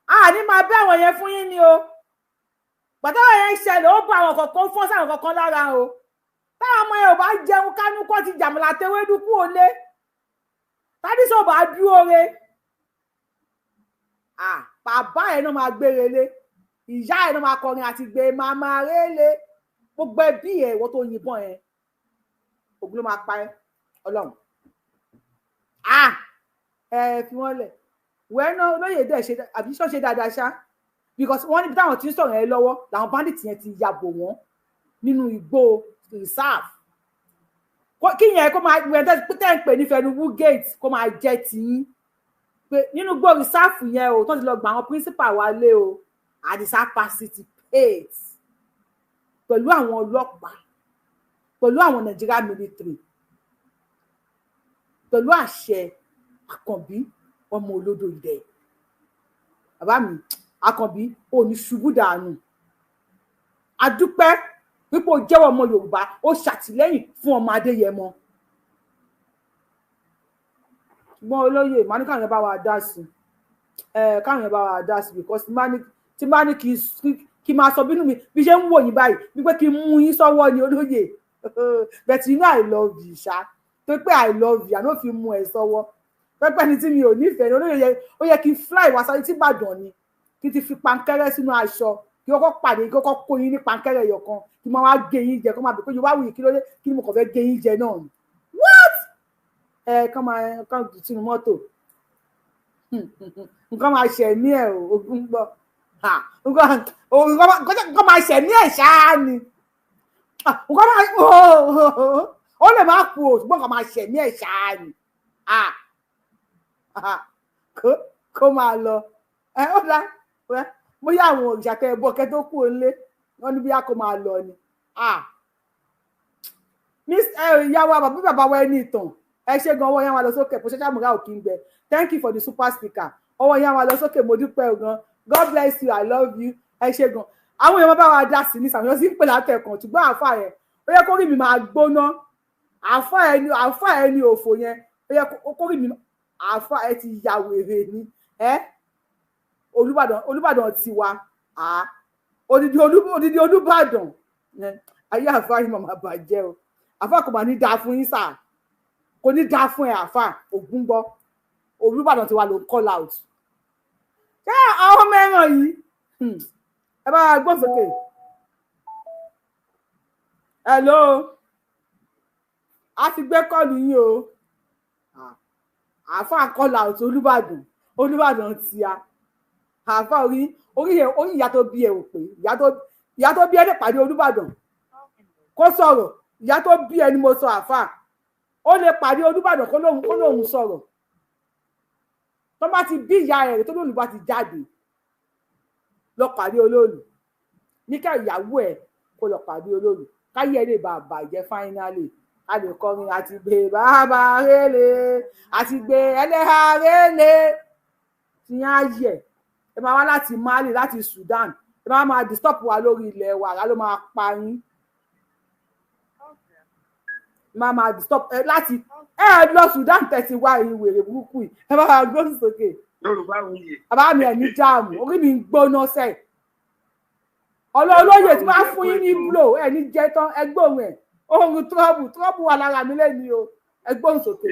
B: a ní máa bẹ́ àwọn yẹn fún yín ni o. Gbàtàwọn yẹn ṣẹlẹ̀, ó bá àwọn kọ̀ọ̀kan fọ́ sáwọn kọ̀ọ̀kan lára o. Táwọn ọmọ yẹn ò bá jẹun kánú kọ́ ti jàmùlà tewédú kú òlé tádísọ̀ bá dúró re, bàbá ẹ̀ náà máa gbére lé, ìyá ẹ̀ náà máa kọrin àti gbé màmá rélé. Gbogbo ẹbí ẹ̀, ìwọ tó yìnbọn yẹn, ògùn ló máa pa ẹ́. Ọlọ́run, ẹ fi wọn lẹ̀ wẹ́ẹ́ olóyè dẹ̀ ṣe àbí ṣọ́ṣe dáadáa ṣá, because wọ́n níbi táwọn ti ń sọ̀rọ̀ yẹn lọ́wọ́ làwọn bandits yẹn ti ya bò wọ́n nínú igbó reserve. Kí yẹn kó máa wẹ̀ tẹ́ ń pè ní Fẹnuwú gate, kó máa jẹ́ tiyín pé nínú igbó reserve yẹn o, tó ti lọ gba àwọn principal wálé o. Àdìsá participate pẹ̀lú àwọn ọlọ́pàá, pẹ̀lú àwọn Nigeria military, pẹ̀lú àṣẹ Àkànbí ọmọ olódò idẹ. Bàbá mi Àkànbí, ò ní ṣubú dànù. Adúpẹ́ wípé ó jẹ́wọ́ ọmọ Yorùbá, ó ṣàtìlẹ́yìn fún ọmọ Adéyẹmọ. Ṣùgbọ́n olóyè màá ní káwọn yẹn bá wa dá sí ẹ, káwọn yẹn bá wa dá sí, because tí bá ní kí máa sọ bínú mi bí ṣe ń wò yín báyìí, wípé kí n mú yín sọ́wọ́ ni olóyè. But you know I love you ṣá, tó pé I love you, I no fit mú ẹ sọ́wọ́ pẹ́pẹ́ ni tí mi ò nífẹ̀ẹ́ ni. Olóyè yẹ, ó yẹ kí n fly wá sáré tí Ìbàdàn ni, kí n ti fi pankẹ́rẹ́ sínú aṣọ, kí kọ́kọ́ pàdé, kí kọ́kọ́ kó yín ní pankẹ́rẹ́ ẹyọ kan, kí máa wá gé yín jẹ, kó máa bẹ̀ pé Yorùbá wuyì, kí ló dé? Kí ni mo kàn fẹ́ gé yín jẹ náà ni? What? Ẹ kàn máa kàn jù sínú mọ́tò, nǹkan máa ṣẹ̀mí ẹ̀ o. Ogun gbọ́, nǹkan máa ṣẹ̀mí ẹ̀ ṣáá ni. Nǹkan máa, ó lè má kú o, ṣùgbọ́n nǹkan máa ṣẹ̀mí ẹ̀ ṣáá ni. Kó máa lọ. Ẹ ó dá bóyá àwọn òrìṣà tẹ ẹ bọ kẹ tó kú òǹlé wọn ní bóyá kó máa lọ ni. Ìyá wa, bàbá bàbá wa, ẹni ìtàn, ẹ ṣe gan. Ọwọ́ yẹn wà lọ sókè kò ṣẹṣẹ àmúra òkì ń gbẹ. Thank you for the super speaker. Ọwọ́ yẹn wà lọ sókè, mo dúpẹ́ gan. God bless you, I love you. Ẹ ṣe gan. Àwọn èèyàn bá wa dá sí ní sàmúlò sí ń pè látẹ̀kàn, ṣùgbọ́n àáfà yẹn, ó yẹ kó rí mi máa gbóná. Àáfà ẹni, àáfà ẹni òfò yẹn, ó yẹ kó rí mi. Àáfà ẹ ti ya wèrè ni ẹ. Olúbàdàn, Olúbàdàn tiwa, odidi odidi Olúbàdàn ayé, àáfà yìí màmá bàjẹ́ o. Àáfà kò máa ní dáa fún yín sáà, kò ní dáa fún ẹ. Àáfà ògún gbọ́, Olúbàdàn tiwa ló ń call out. Ṣé àwọn ọmọ ẹran yìí, ẹ bá gbọ́n sókè. Hello, a ti gbé call yín o. Àáfà call out Olúbàdàn, Olúbàdàn tíya. Àáfà, orí orí orí ìyá tó bí ẹ ò pé. Ìyá tó bí ẹ lè pàdé Olúbàdàn kó sọ̀rọ̀. Ìyá tó bí ẹ ni mo sọ. Àáfà ó lè pàdé Olúbàdàn kó lóun sọ̀rọ̀. Tó bá ti bí ìyá rẹ̀ tó lóun bá ti jáde lọ pàdé olóòlù ní ká ìyàwó ẹ kó lọ pàdé olóòlù, káyé ẹ lè bá bàjẹ́. Finally, a lè kọrin àti gbé bàbá rélé àti gbé ẹlẹ́hà rélé tí yẹn á yẹ. Ẹ máa wá láti Mali, láti Sudan, ẹ máa máa disturb wa lórí ilẹ̀ wa, àrà ló máa pa yín. Máa máa disturb ẹ láti ẹ lọ Sudan tẹ̀sí wá ìwèrè burúkú yìí. Ẹ bá wa gbóhùn sókè.
G: Yorùbá wuyì.
B: Bàbá mi, ẹ̀ ní jáàmù, orí mi ń gbóná sẹ́ẹ̀. Ọlọ́ọ̀lọ́yè tí wọ́n á fún yín ní blow, ẹ̀ ní jẹ́ tán. Ẹ gbóhùn ẹ̀, ohun trouble, trouble wà lára mi lẹ́ni o. Ẹ gbóhùn sókè.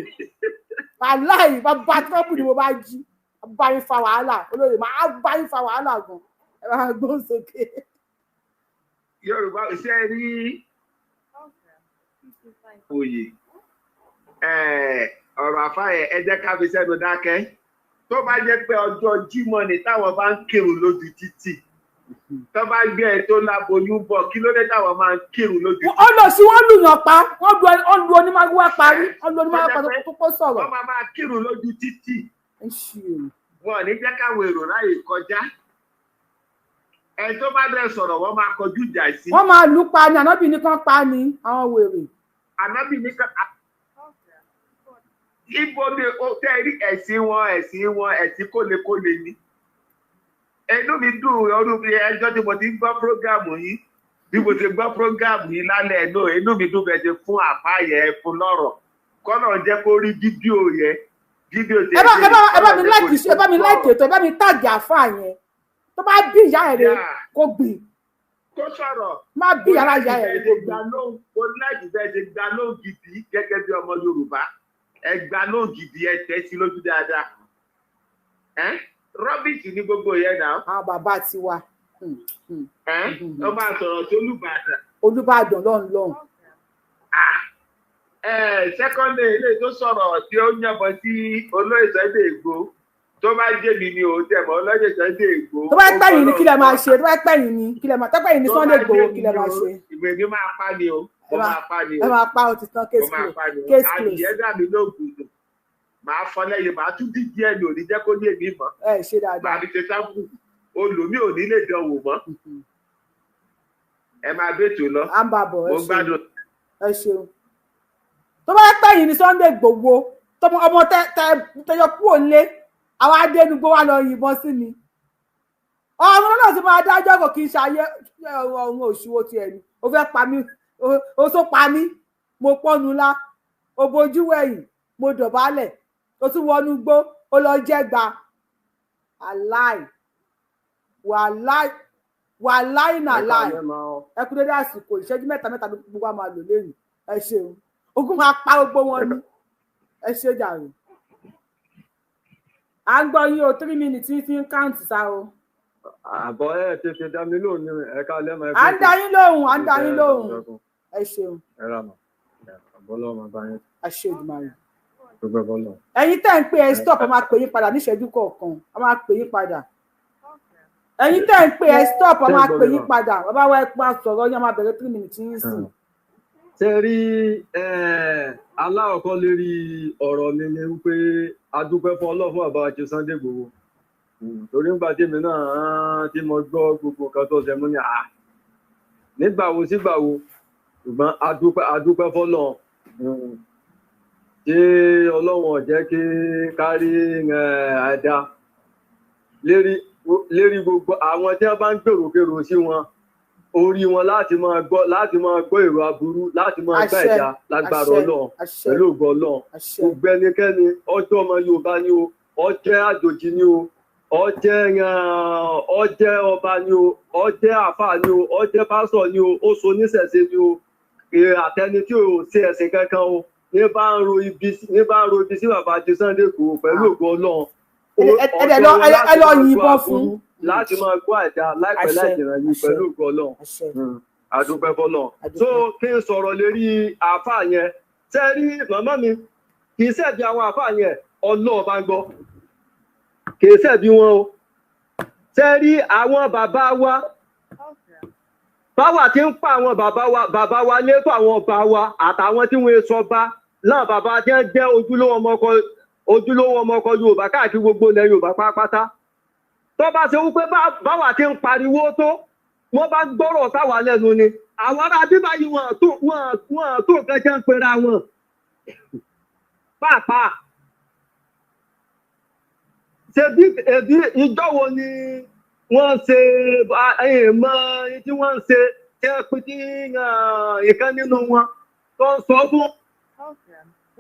B: Wàláì, bàbá trouble ni mo bá jí. Bá yín fa wàhálà olóyè, máa bá yín fa wàhálà gan. Ẹ bá gbóhùn sókè.
G: Yorùbá ṣe rí oyè ọ̀rọ̀ àfáàyè, ẹ jẹ́ ká fi sẹ́nu dákẹ́. Tó bá jẹ́ pé ọjọ́ Jímọ̀ ni táwọn bá ń kírun lójú títì, tó bá gbé ẹ tó láboyún bọ̀, kí ló dé táwọn máa ń kírun lójú títì?
B: Ó lọ sí wọn lùyàn pa, wọn lu onímọ̀wá parí, wọn lu onímọ̀wá pa tó kó sọ̀rọ̀.
G: Wọ́n máa kírun lójú títì, wọn ò ní jẹ́ káwọn èrò ráyè kọjá. Ẹ tó bá dẹ̀ sọ̀rọ̀, wọ́n máa kọjú ìjà sí.
B: Wọ́n máa lù pa ni, ànábì nìkan pa ni àwọn wèrè.
G: Ànábì nìkan. Ibo ni ó tẹ́ rí ẹ̀sìn wọn, ẹ̀sìn wọn, ẹ̀sìn kólekóle ni. Inú mi dùn ọdún ẹjọ́ tí mo ti ń gbọ́ prógámù yìí, bí mo ti gbọ́ prógámù yìí lálẹ́ ẹ̀ náà, inú mi dùn bẹ́ẹ̀ ṣe fún àfáàyẹ fún lọ́rọ̀. Kọ́nà jẹ́ kó rí fídíò yẹn. Fídíò tẹ̀
B: ẹ bá mi láìkì, ẹ bá mi láìkì ètò, ẹ bá mi táàgì àfáà yẹn. Tó bá bí ìyá ẹ̀ rẹ̀ kó gbìn.
G: Kó sọ̀rọ̀.
B: Má bí ìyá ẹ̀ rẹ̀ kó gbìn.
G: Mo láìkì bẹ́ẹ̀ ṣe gba lóhùn gidi gẹ́gẹ́ bí ọmọ Yorùbá. Ẹ gba lóhùn gidi, ẹ tẹ́ sí lójú dáadáa. Rọ́bìsì ní gbogbo yẹn náà.
B: Àwọn bàbá tiwa.
G: Ó máa sọ̀rọ̀ sí Olúbàdàn.
B: Olúbàdàn lọ́hùn lọ́hùn.
G: Sẹ́kọ́ndé ilé tó sọ̀rọ̀ tí ó yànbọn sí olóyè Sunday Igboho, tó bá jẹ́ mi ni òun tẹ̀ mọ́ olóyè Sunday Igboho.
B: Tó bá pẹ̀yìn ni kí lẹ máa ṣe, tó bá pẹ̀yìn ni kí lẹ máa, tó pẹ̀yìn ni Sunday Igboho kí lẹ máa ṣe.
G: Ìwé mi máa pa ni o, mo máa pa ni o.
B: Ẹ máa pa, o ti tán, case close. Case close.
G: Adìyẹ dà mí lóògùn dùn, màá fọ lẹ́yìn, màá tún díje ẹ̀ ní òní jẹ́ kó ní èmi mọ́.
B: Ẹ ṣe dáadáa.
G: Màá fi ṣe sáfù, olùmí ò ní lè dán wò mọ́. Ẹ máa bètò lọ.
B: À ń bá bọ̀, ẹ
G: Mo gbádùn.
B: Ẹ ṣeun. Tó bá pẹ̀yìn ni Sunday Igboho, ọmọ tẹyọ kúrò nílé, àwọn adẹnugbó wa lọ yìnbọn sí mi. Ọ̀run náà ti máa dájọ́, kò kí n ṣayé ọ̀run òṣùwò tiẹ̀ ni. O fẹ́ pa mí, o tó pa mí, mo pọ́nu lá, o bojú wẹ̀yìn, mo dọ̀bálẹ̀, o tún wọnú gbó, o lọ jẹ́gba. Aláì wàláì wàláì nàláì. Ẹ kú dédé àsìkò, ìṣẹ́jú mẹ́ta mẹ́ta gbogbo wa máa lò lẹ́yìn. Ẹ ṣeun, ogun máa pa gbogbo wọn ni. Ẹ ṣe jàre. À ń gbọ́ yín o, 3 minutes ní ti ń káùntì sá o.
H: Àbọ̀ ẹ tètè dá mi lóhùn ní ẹ̀ka lẹ́mọ̀ ẹ̀kọ́.
B: À ń dá yín lóhùn, à ń dá yín lóhùn. Ẹ ṣeun.
H: Ẹ rà mọ̀, àbọ̀ lọ́wọ́ bá yín.
B: Ẹ ṣe Èdùmàrè.
H: Gbogbo ẹ̀bọ̀ lọ.
B: Ẹ̀yin tẹ́ ń pè ẹ stop, a máa pè yín padà níṣẹ́jú kọ̀ọ̀kan, a máa pè yín padà. Ẹ̀yin tẹ́ ń pè ẹ stop, a máa pè yín padà. Bàbá wa ẹ pa sọ̀rọ̀ yín, a máa bẹ̀rẹ̀ 3 minutes yín sìn.
H: Ṣe rí aláwọ̀kọ́ lérí ọ̀rọ̀ mi ni wípé a dúpẹ́ fún Ọlọ́run fún bàbá àti Sunday Igboho, torí ńgbà tèmi náà tí mo gbọ́ gbogbo nǹkan tó ṣe mú ní à nígbà wo sígbà wo, ṣùgbọ́n a dúpẹ́ fọ́lọ́run tí Ọlọ́run ò jẹ́ kí kárí àdá lérí gbogbo àwọn tí wọ́n bá ń gbèròkèrò sí wọn, orí wọn láti máa gbọ́ èrò aburú, láti máa gbá ẹ̀dá lágbára Ọlọ́run pẹ̀lú ògo Ọlọ́run. Gbogbo ẹnikẹ́ni, ọjọ́ ọmọ Yorùbá ni o, ọjẹ́ àjòjì ni o, ọjẹ́ ọba ni o, ọjẹ́ àfáà ni o, ọjẹ́ pásọ̀ ni o, ó so oníṣẹ̀ṣe ni o, àtẹni tí ò ṣe ẹ̀sìn kankan o, ní bá ń ro ibi sí bàbá àti Sunday Igboho pẹ̀lú ògo Ọlọ́run.
B: Ẹ lọ yìnbọn fún
H: láti máa gbọ́ àdá láìpẹ́ láìjìnà yìí pẹ̀lú ògo Ọlọ́run. Àdúpẹ́ fọ́lọ́run. So kí n sọ̀rọ̀ lérí àáfàá yẹn, ṣe rí màmá mi, kì í ṣẹ̀bi àwọn àáfàá yẹn, Ọlọ́run bá ń gbọ́, kì í ṣẹ̀bi wọn o. Ṣe rí àwọn bàbá wa, báwa ti ń pa àwọn bàbá wa lẹ́tọ̀ àwọn ọba wa àtàwọn tí wọ́n sọ bá láwọn bàbá tí wọ́n jẹ́ ojúlówó ọmọ ọkọ Yorùbá káàkiri gbogbo ilẹ̀ Yorùbá pátápátá. Tó bá ṣe wípé báwa ti ń pariwo tó, wọ́n bá gbọ́rọ̀ sáwà lẹ́nu ni. Àwọn ará bíbá yìí wọ́n tó nǹkan jẹ́ ń pera wọn. Pàápàá. Ṣé bí ìjọ wo ni wọ́n ṣe mọ tí wọ́n ń ṣe tí wọ́n pín tí ìkan nínú wọn tó ń sọ fún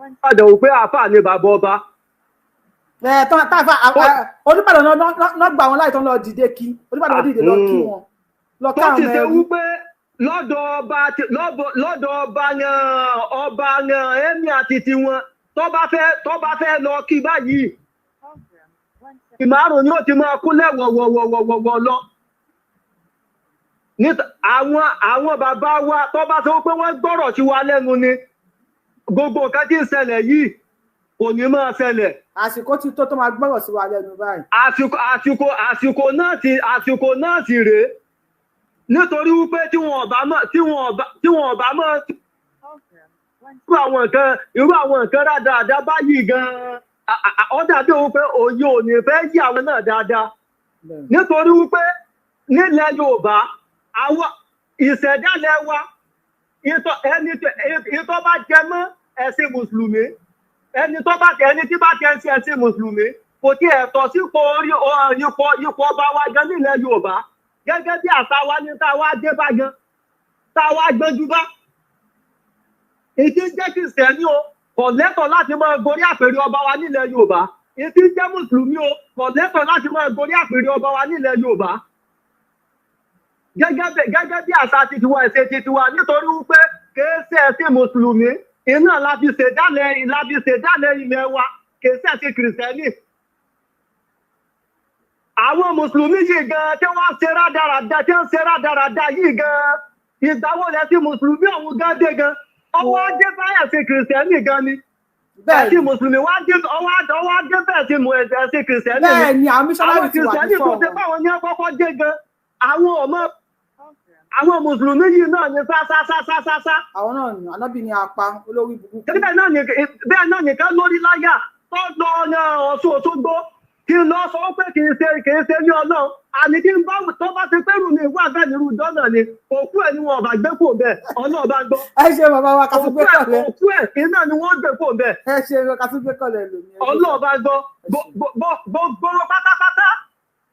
H: Ìbàdàn wípé àáfàá ni bàbá ọba.
B: Olúbàdàn náà gbà wọn láì tán lọ dìde kí Olúbàdàn dìde lọ kí wọn lọ
H: tó
B: káwọn
H: ti ṣe
B: ẹrú.
H: Wípé lọ́dọ̀ ọba lọ́dọ̀ ọba yẹn ọba yẹn ẹ̀mí àti tiwọn tó bá fẹ́ lọ kí báyìí Ìmárùn ni ó ti máa kúnlẹ̀ wọ̀wọ̀wọ̀wọ̀wọ̀ lọ. Àwọn bàbá wa tó bá sọ pé wọ́n gbọ́rọ̀ sí wa lẹ́nu ni, gbogbo nǹkan tí ń ṣẹlẹ̀ yìí kò ní máa ṣẹlẹ̀.
B: Àsìkò ti tó tó máa gbọ́rọ̀ sí wa lẹ́nu báyìí.
H: Àsìkò náà ti rèé, nítorí wípé tí wọn ò bá mọ̀ irú àwọn nǹkan rádaràda báyìí gan-an, ó dàbí òun pé òye ò ní fẹ́ yí àwọn náà dáadáa, nítorí wípé nílẹ̀ Yorùbá àwọn ìṣẹ̀dálẹ̀ wa, ẹni tó bá jẹ mọ́ ẹ̀sìn mùsùlùmí, ẹni tí bá tẹ̀ ń ṣe ẹ̀sìn mùsùlùmí kò tí ẹ̀ tọ́ sípò orí ipò ọba wa gan nílẹ̀ Yorùbá, gẹ́gẹ́ bí àṣà wa ní tá a wá dé bá gan, tá a wá gbẹ́jú bá. Ìdí jẹ́ kìrìsìtẹ́nì o kò lẹ́tọ̀ọ́ láti máa gorí àpèrè ọba wa nílẹ̀ Yorùbá. Ìdí jẹ́ mùsùlùmí o kò lẹ́tọ̀ọ́ láti máa gorí àpèrè ọba wa nílẹ̀ Yorùbá. Gẹ́gẹ́ bí àṣà titiwa, ẹ̀sìn titiwa, nítorí wípé kìí ṣe ẹ̀sìn mùsùlùmí iná láti ṣèdálẹ̀ ilẹ̀ wa, kìí ṣe ẹ̀sìn kìrìsìtẹ́nì. Àwọn mùsùlùmí yìí gan tí wọ́n ṣe rádaràda tí wọ́n ṣe rádaràda yìí gan, ìgbàwó lẹ sí mùsùlùmí ọ̀hún gan dé gan, ọwọ́ adé báyà ṣe kìrìsìtẹ́nì gan ni. Ẹ̀sìn mùsùlùmí wá dé ọwọ́ adé bẹ́ẹ̀ sí ẹ̀sìn kìrìsìtẹ́nì ni.
B: Bẹ́ẹ̀ ni àwọn mísọ́nárì ti wà
H: ní fún wọn. Àwọn kìrìsìtẹ́nì tó ṣe báwọn ní ọkọ́kọ́ dé gan, àwọn ọmọ àwọn mùsùlùmí yìí náà ni sásásásásá.
B: Àwọn náà ni ànábì ni apá olórí burúkú.
H: Bẹ́ẹ̀ náà nìkan lórí láyà tó lọ Ọ̀ṣun Òṣogbo kí n lọ sọ pé kì í ṣe ní Ọlọ́run, àní kí n bá tó bá ti pẹ́rù mi wà bẹ́ẹ̀ nírú dọ́nà ni òkú ẹ̀ ni wọn ọ̀bà gbé kò bẹ́ẹ̀, Ọlọ́run bá gbọ́.
B: Ẹ ṣe bàbá wa kású gbé kọ̀lẹ̀.
H: Òkú ẹ̀ iná ni wọ́n gbé kò bẹ́ẹ̀.
B: Ẹ ṣe kású gbé kọ̀lẹ̀ lómi.
H: Ọlọ́run bá gbọ́ gbogbo pátápátá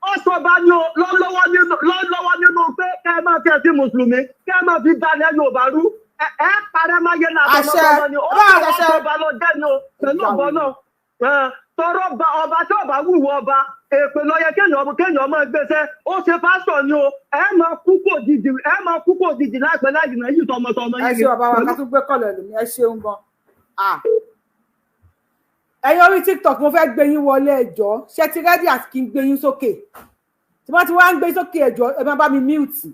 H: ó sọ bá ní o lọ́wọ́ nínú pé kẹ́ ẹ máa fi ẹ̀sìn mùsùlùmí kẹ́ ẹ máa fi dalẹ̀ Yorùbá rú, ẹ parẹ́ máa yẹ làtọ̀ ni ó sọ ọba lọ jẹ́ ni o pẹ̀lú ọ̀bọ náà. Tọrọ ọba tí ọba wúwo ọba èpè ló yẹ kéèyàn máa gbéṣẹ́, ó ṣe pásítọ̀ ni o, ẹ máa kú kò jìjì, ẹ máa kú kò jìjì láìpẹ́ láì jìnnà yìí tọmọtọmọ yìí.
B: Ẹ ṣe bàbá wa ká tún gbé kọ̀lẹ̀ lómi, ẹ ṣeun gan. Ẹ̀yin orí TikTok mo fẹ́ gbé yín wọlé, ẹjọ́ ṣe ti rẹ́dí àti kí n gbé yín sókè? Tí wọ́n ti wá ń gbé sókè, ẹjọ́ ẹ máa bá mi mute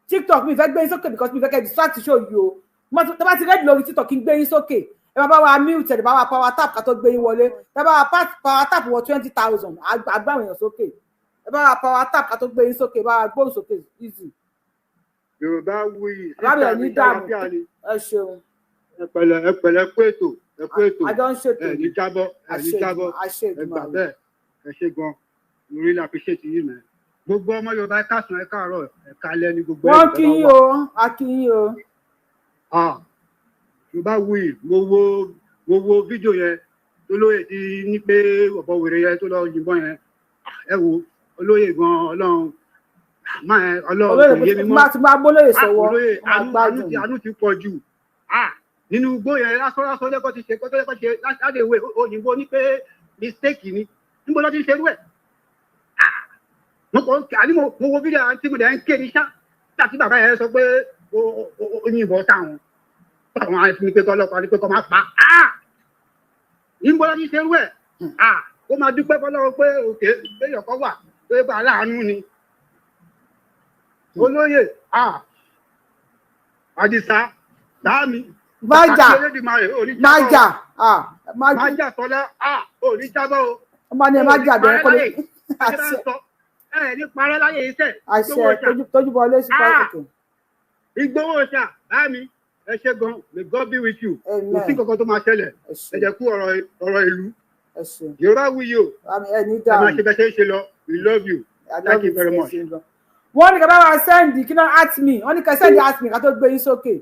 B: TikTok, mi fẹ́ gbé yín sókè because mi fẹ́ kẹ́ distract show yìí o. Tí wọ́n ti rẹ́dí lórí TikTok kí n gbé yín sókè, ẹ máa bá wa mute, ẹ bá wa power tap ká tó gbé yín wọlé. Ẹ bá wa power tap wọ 20,000 àgbàwọn èèyàn sókè. Ẹ bá wa power tap ká tó gbé yín sókè, ẹ bá wa gbóhùn sókè easy.
I: Yorùbá wuyì
B: sísá mi dáadáa ni. Ẹ ṣeun.
I: Ẹ pẹ̀lẹ́ kú ètò, ẹ kú ètò.
B: Àjọ ń ṣètò.
I: Ẹ ní jábọ́, ẹ ní jábọ́. Ẹ gbà bẹ́ẹ̀, ẹ ṣe gan. Mo really appreciate yín mẹ́. Gbogbo ọmọ Yorùbá ẹ káàsán, ẹ káàárọ̀, ẹ káalẹ́ ní gbogbo.
B: Wọ́n kí yín o, a kí yín o.
I: Yorùbá wuyì, mo wo fídíò yẹn tó lóye ti ní pé ọ̀bọ wèrè yẹn tó lọ yìnbọn yẹn, ẹ wo olóyè gan, Ọlọ́run máa ẹ Ọlọ́run kò yé mi mọ́.
B: Má ti máa gbólóyè sọ́wọ́,
I: olóyè àánú ti pọ̀ jù nínú igbó yẹn lásán lásán lẹ́kọ̀ọ́ ti ṣe kọ́ tó lẹ́kọ̀ọ́ ṣe láti ìwé òyìnbó ní pé mistake ni, níbo ló ti ń ṣerú ẹ̀? Mo kàn àní mo wo fídíò àti mo dẹ̀ ń ké ní ṣá láti bàbá yẹn sọ pé ó yìnbọn sáwọn àwọn àìsàn pé kọlọpàá ní pé kọ máa pa á, níbo ló ti ṣerú ẹ̀? Ó máa dúpẹ́ fọlọ́run pé òkè péyàn kan wà pé bá aláàánú ni olóyè Àdìsá dáàmì
B: májà májà
I: májà tọ́lá ò ní jábọ́ o.
B: Ọmọ ni ẹ má jà bẹ́ẹ̀ kọ́lé.
I: Ẹ ní parẹ́ láyé iṣẹ́.
B: Àṣẹ tójú bọ́ lé sí pàtàkì.
I: Ìgbowó ṣá dáàmì. Ẹ ṣé gan, may God be with you. Kò sí kankan tó máa ṣẹlẹ̀, ẹ jẹ́ kú ọ̀rọ̀ ìlú. Yorùbá wuyì o, ẹ máa ṣe bẹ́ẹ̀ ṣe ń ṣe lọ. We love you, thank you very much.
B: Wọ́n ní ká bá wa send kí náà at me, wọ́n ní ká send at me ká tó gbé yín sókè.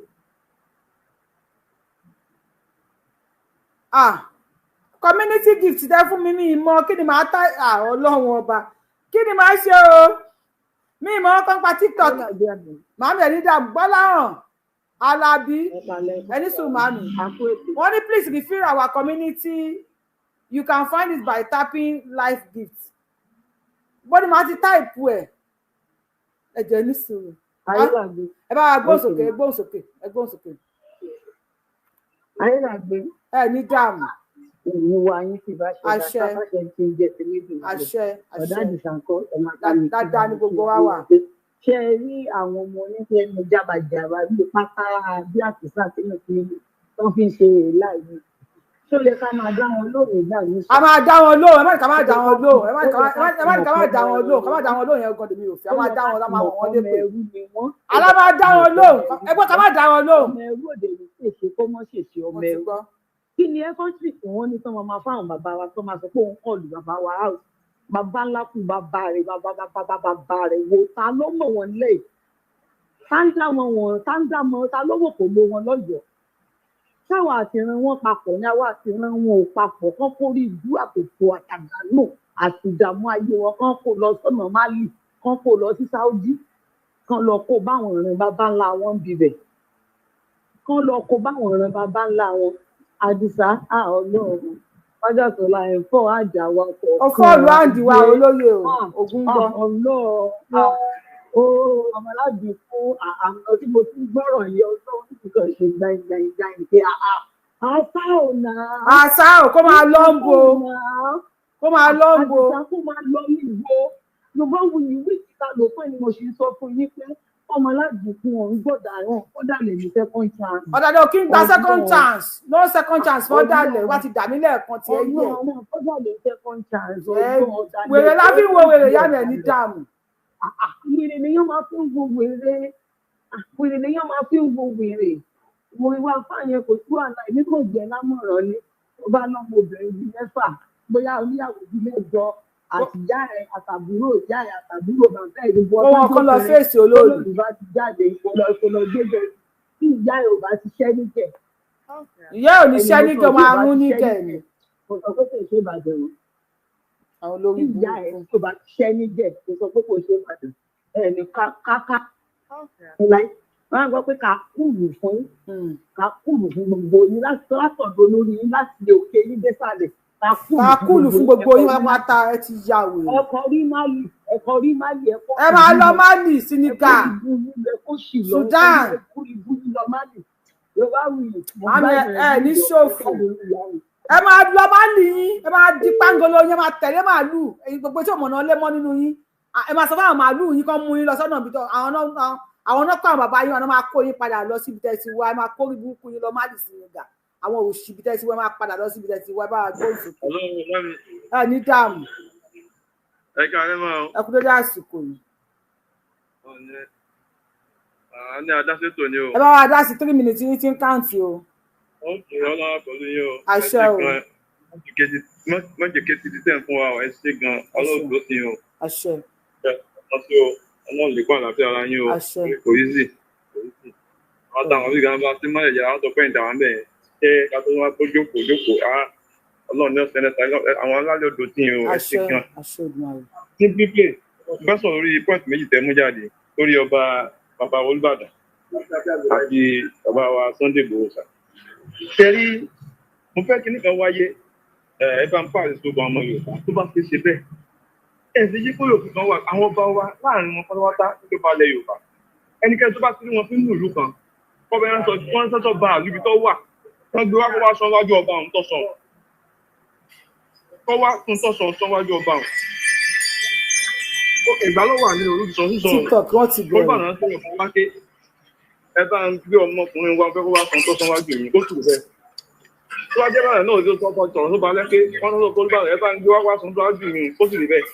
B: Community gift tẹ́ fún mi, mi mọ̀ kí ni màá tá Ọlọ́run ọba kí ni màá ṣe o, mi mọ̀ kán pa TikTok. Màmí ẹ̀ ní dàgbọ́ Gbọ́láhàn Alabi ẹni sùn màmí. Wọ́n ní please refill our community, you can find it by tapping life gift. Bọ́dí màá ti táìpù ẹ̀, ẹ jẹ́ ní sùúrù. Ẹ bá wa gbóhùn sókè, ẹ gbóhùn sókè, ẹ gbóhùn sókè. Ẹ ní dààmú.
J: Òun wa yín sì bá ṣe
B: Àṣẹ.
J: bá ṣe ti ń jẹ tẹlẹdùn rẹ.
B: Àṣẹ.
J: Ọ̀dà
B: Àṣẹ.
J: Àdìsá ńkọ́? Ẹ máa bá mi kí
B: Dáadáa ní gbogbo wa wà.
J: Ṣé ẹ rí àwọn ọmọ onífẹ́nu jábàjábà bíi pátá bí àkísà tí mo fi wọ́n fi ń ṣe èélá yìí? Ṣé ó yẹ ká máa dá wọn lóhùn nígbà yìí?
B: A máa dá wọn lóhùn. Ẹ má ní ká má dá wọn lóhùn. Ẹ má ní ká má, ẹ má ní ká má dá wọn lóhùn. Ká má dá wọn lóhùn yẹn gan lèmi ò fẹ́. A máa dá wọn, a máa wọ̀ wọ́n lépè.
J: Ẹrú ni wọ́n.
B: Alá máa dá wọn lóhùn, ẹ gbọ́, ká má dá wọn lóhùn.
J: Ọmọ ẹrú òde ní ṣèṣe kó mọ́ ṣèṣe ọmọ
B: Mo ti
J: ẹrú.
B: gbọ́.
J: Kí ni ẹ́fọ́ntì tí wọ́n ní tán máa fáwọn bàbá wa tó máa sọ pé òun kọlù bàbá wa house? Bàbá ńlá kù bàbá rẹ̀, bàbá bàbá bàbá rẹ̀ wo ta ló mọ̀ wọ́n lé? Tá ń dá wọn wọn, tá ń dá wọn, ta ló wò kò lo wọn lọ́yọ̀ọ́? Táwọn àtìrán wọn papọ̀ ní àwọn àtìrán wọn ò papọ̀ kán kórí ìlú àtòkò àtàgbàlò àti ìdààmú ayé wọn, kán kó lọ sọ́nà Mali, kán kó lọ sí Saudi, kán lọ kó báwọn ìran bàbá ńlá wọn bibẹ̀, kán lọ kó báwọn ìran bàbá ńlá wọn. Àdìsá, a Ọlọ́run májàsọlá ẹ̀fọ́ àjà wa kọ̀ọ̀kan.
B: Ọfọ́ọ̀lù àǹdí wa olóyè o, ogun gbọ́.
J: Ọlọ́run ó ọmọlábì fún àwọn tí mo ti gbọ́rọ̀ yìí, Ọlọ́run ti kàn ṣe gbàngbàngbàng pé àṣà ò nà.
B: Àṣà ò kó máa lọ ń bo, kó máa lọ ń bo.
J: Àdìsá, kó máa lọ níbo? Yorùbá wuyì wíìkì ta ló pé ni mo ṣe ń sọ fún yín pé ọmọlábì fún wọn gbọ́dọ̀ àwọn kódà lè ní second chance.
B: Ọ̀dàdà ò kí ń gba second chance, no second chance fọ́ dàlẹ̀ wá ti dà mí lẹ́ẹ̀kan tí ẹ yẹ.
J: Ọlọ́run kódà lè second chance.
B: Ẹ
J: Ọgbọ́n ọ̀dàlẹ̀.
B: Wèrè la fi ń wo wèrè, yá mi ẹ̀ ní dààmú.
J: Wèrè lèyàn máa fi ń wo wèrè. Wèrè lèyàn máa fi ń wo wèrè. Wo ìwà fáyẹn, kò sí wàhálà. Èmi kò gbẹ lámọ̀ràn ni. Ó bá lọ́mọ obìnrin bíi mẹ́fà, bóyá oníyàwó bíi mẹ́jọ, àti ìyá ẹ àtàbúrò ìyá ẹ àtàbúrò bàbá ẹ, gbogbo
B: Kó wọn kó lọ fèsì olóòlù.
J: Olóòlù bá ti jáde, kó lọ, kó lọ gbéjọ tí ìyá ẹ ò bá ti ṣẹ́ níjẹ̀.
B: Ìyá ò ní ṣẹ́ nígẹ̀, máa mú nígẹ̀ ni.
J: Kò sọ pé kò ṣe ìbàdàn o.
B: Àwọn olórí
J: Tí ìyá ẹ tó bá ti ṣẹ́ níjẹ̀, kò sọ pé kò ṣe ìbàdàn ẹni ká ká láì wọn á gbọ́ pé ká kúrù fún gbogbo yín láti látọ̀dọ̀ olórí yín, láti òkè yín désàlẹ̀, ká
B: Ká kúlù fún gbogbo yín pátápátá. Ẹ ti ya wèrè.
J: Ẹkọ rí Mali, ẹkọ rí Mali, ẹkọ.
B: Ẹ máa lọ Mali, Senegal, Sudan.
J: Ẹkọ ibú yín lọ Mali. Yorùbá wuyì.
B: Àmì ẹ ní ṣòfò. Ẹ máa lọ Mali yín, ẹ máa di pangolo yín, ẹ máa tẹ̀lé màálù. Èyí gbogbo tí òmùnà lé mọ́ nínú yín, ẹ máa sọ fún àwọn màálù yín kán mú yín lọ sọ́nà ibi tó àwọn náà kọ́. Àwọn bàbá yín, àwọn náà máa kó yín padà lọ síbi tẹ́ ti wá. Ẹ máa kó burúkú yín lọ Mali, Senegal, àwọn òṣì ibi tẹ́ ti wá. Ẹ máa padà lọ síbi tẹ́ ti wá. Ẹ bá wa gbóhùn sókè. Ẹ ní dààmú.
K: Ẹ káalẹ́ máa o.
B: Ẹ kú dédé àsìkò yìí.
K: Ní adáṣètò ni o.
B: Ẹ bá wa dá sí, 3 minutes yín ti ń count o.
K: Ó kì í ọlọ́wọ́ pẹ̀lú yín o.
B: Àṣẹ o.
K: Mọ̀jẹ̀ kejì ti tẹ̀ fún wa o, ẹ ṣé gan, Ọlọ́run tó sí o.
B: Àṣẹ.
K: Ẹ ṣé o, Ọlọ́run lè kó àlàáfíà ara yín o.
B: Àṣẹ.
K: Kò yí sí. Àwọn táwọn bí gan bá sí mọ́lẹ̀ jẹ́ àwọn tó pẹ́ ìdàwọn bẹ́ẹ̀ ṣé ká tó wá tó jókòó jókòó, Ọlọ́run ní ọ̀sẹ̀ nẹ́ta àwọn alálẹ̀ odò tí yín o, ẹ ṣé
B: Àṣẹ.
K: gan.
B: Àṣẹ Olódùmarè.
K: Ní pípé, fẹ́ sọ̀rọ̀ lórí point méjì tẹ́ mú jáde lórí ọba bàbá Olúbàdàn àti bàbá wa Sunday Igboho sà. Ṣẹ́rí, mo fẹ́ kí nìkan wáyé, ẹ bá ń pàṣẹ gbogbo ọmọ Yorùbá tó bá fi ṣe bẹ́ẹ̀. Ẹ sì yí kúrò kan wà àwọn ọba wa láàrin wọn pátápátá tó bá lẹ Yorùbá. Ẹnikẹ́ni tó bá ti rí wọn fún ìlú kan, kọ́bẹ̀ yẹn sọ wọ́n sọ́tọ̀ bá àlùbí tó wà, wọ́n gbé wá kó wá sọ wájú ọba òun tó sọ. Kọ́ wá tún tó sọ sọ wájú ọba òun. Ìgbà ló wà ní olùsọ sísọ.
B: TikTok wọ́n ti bẹ̀rẹ̀.
K: Olúbàdàn sọ̀rọ̀ fún wáké. Ẹ bá ń gbé ọmọkùnrin wa fẹ́ kó wá san tó san wájú mi kó tù bẹ́ẹ̀. Tó wá jẹ́ báyìí náà ló sọ sọ̀rọ̀ tó ba lẹ́kẹ́ wọ́n tó sọ Olúbàdàn ẹ bá ń gbé wá wá san tó wájú mi kó sì rí bẹ́ẹ̀.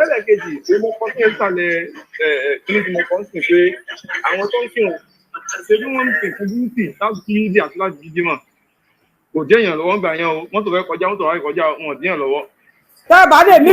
K: Ẹlẹ́ẹ̀kejì pé mo kọ́ sí ìsàlẹ̀ kíní tí mo kọ́ sí pé àwọn tó ń kírun ṣe bí wọ́n ń pè fún bíútì láti kí yídì àti láti jíjí mọ̀. Kò jẹ́ èèyàn lọ́wọ́ ń gbà yẹn o, mọ́tò fẹ́ kọjá, mọ́tò wáyé kọjá, wọn ò dín yàn lọ́wọ́.
B: Tẹ́ ẹ bá lè mí.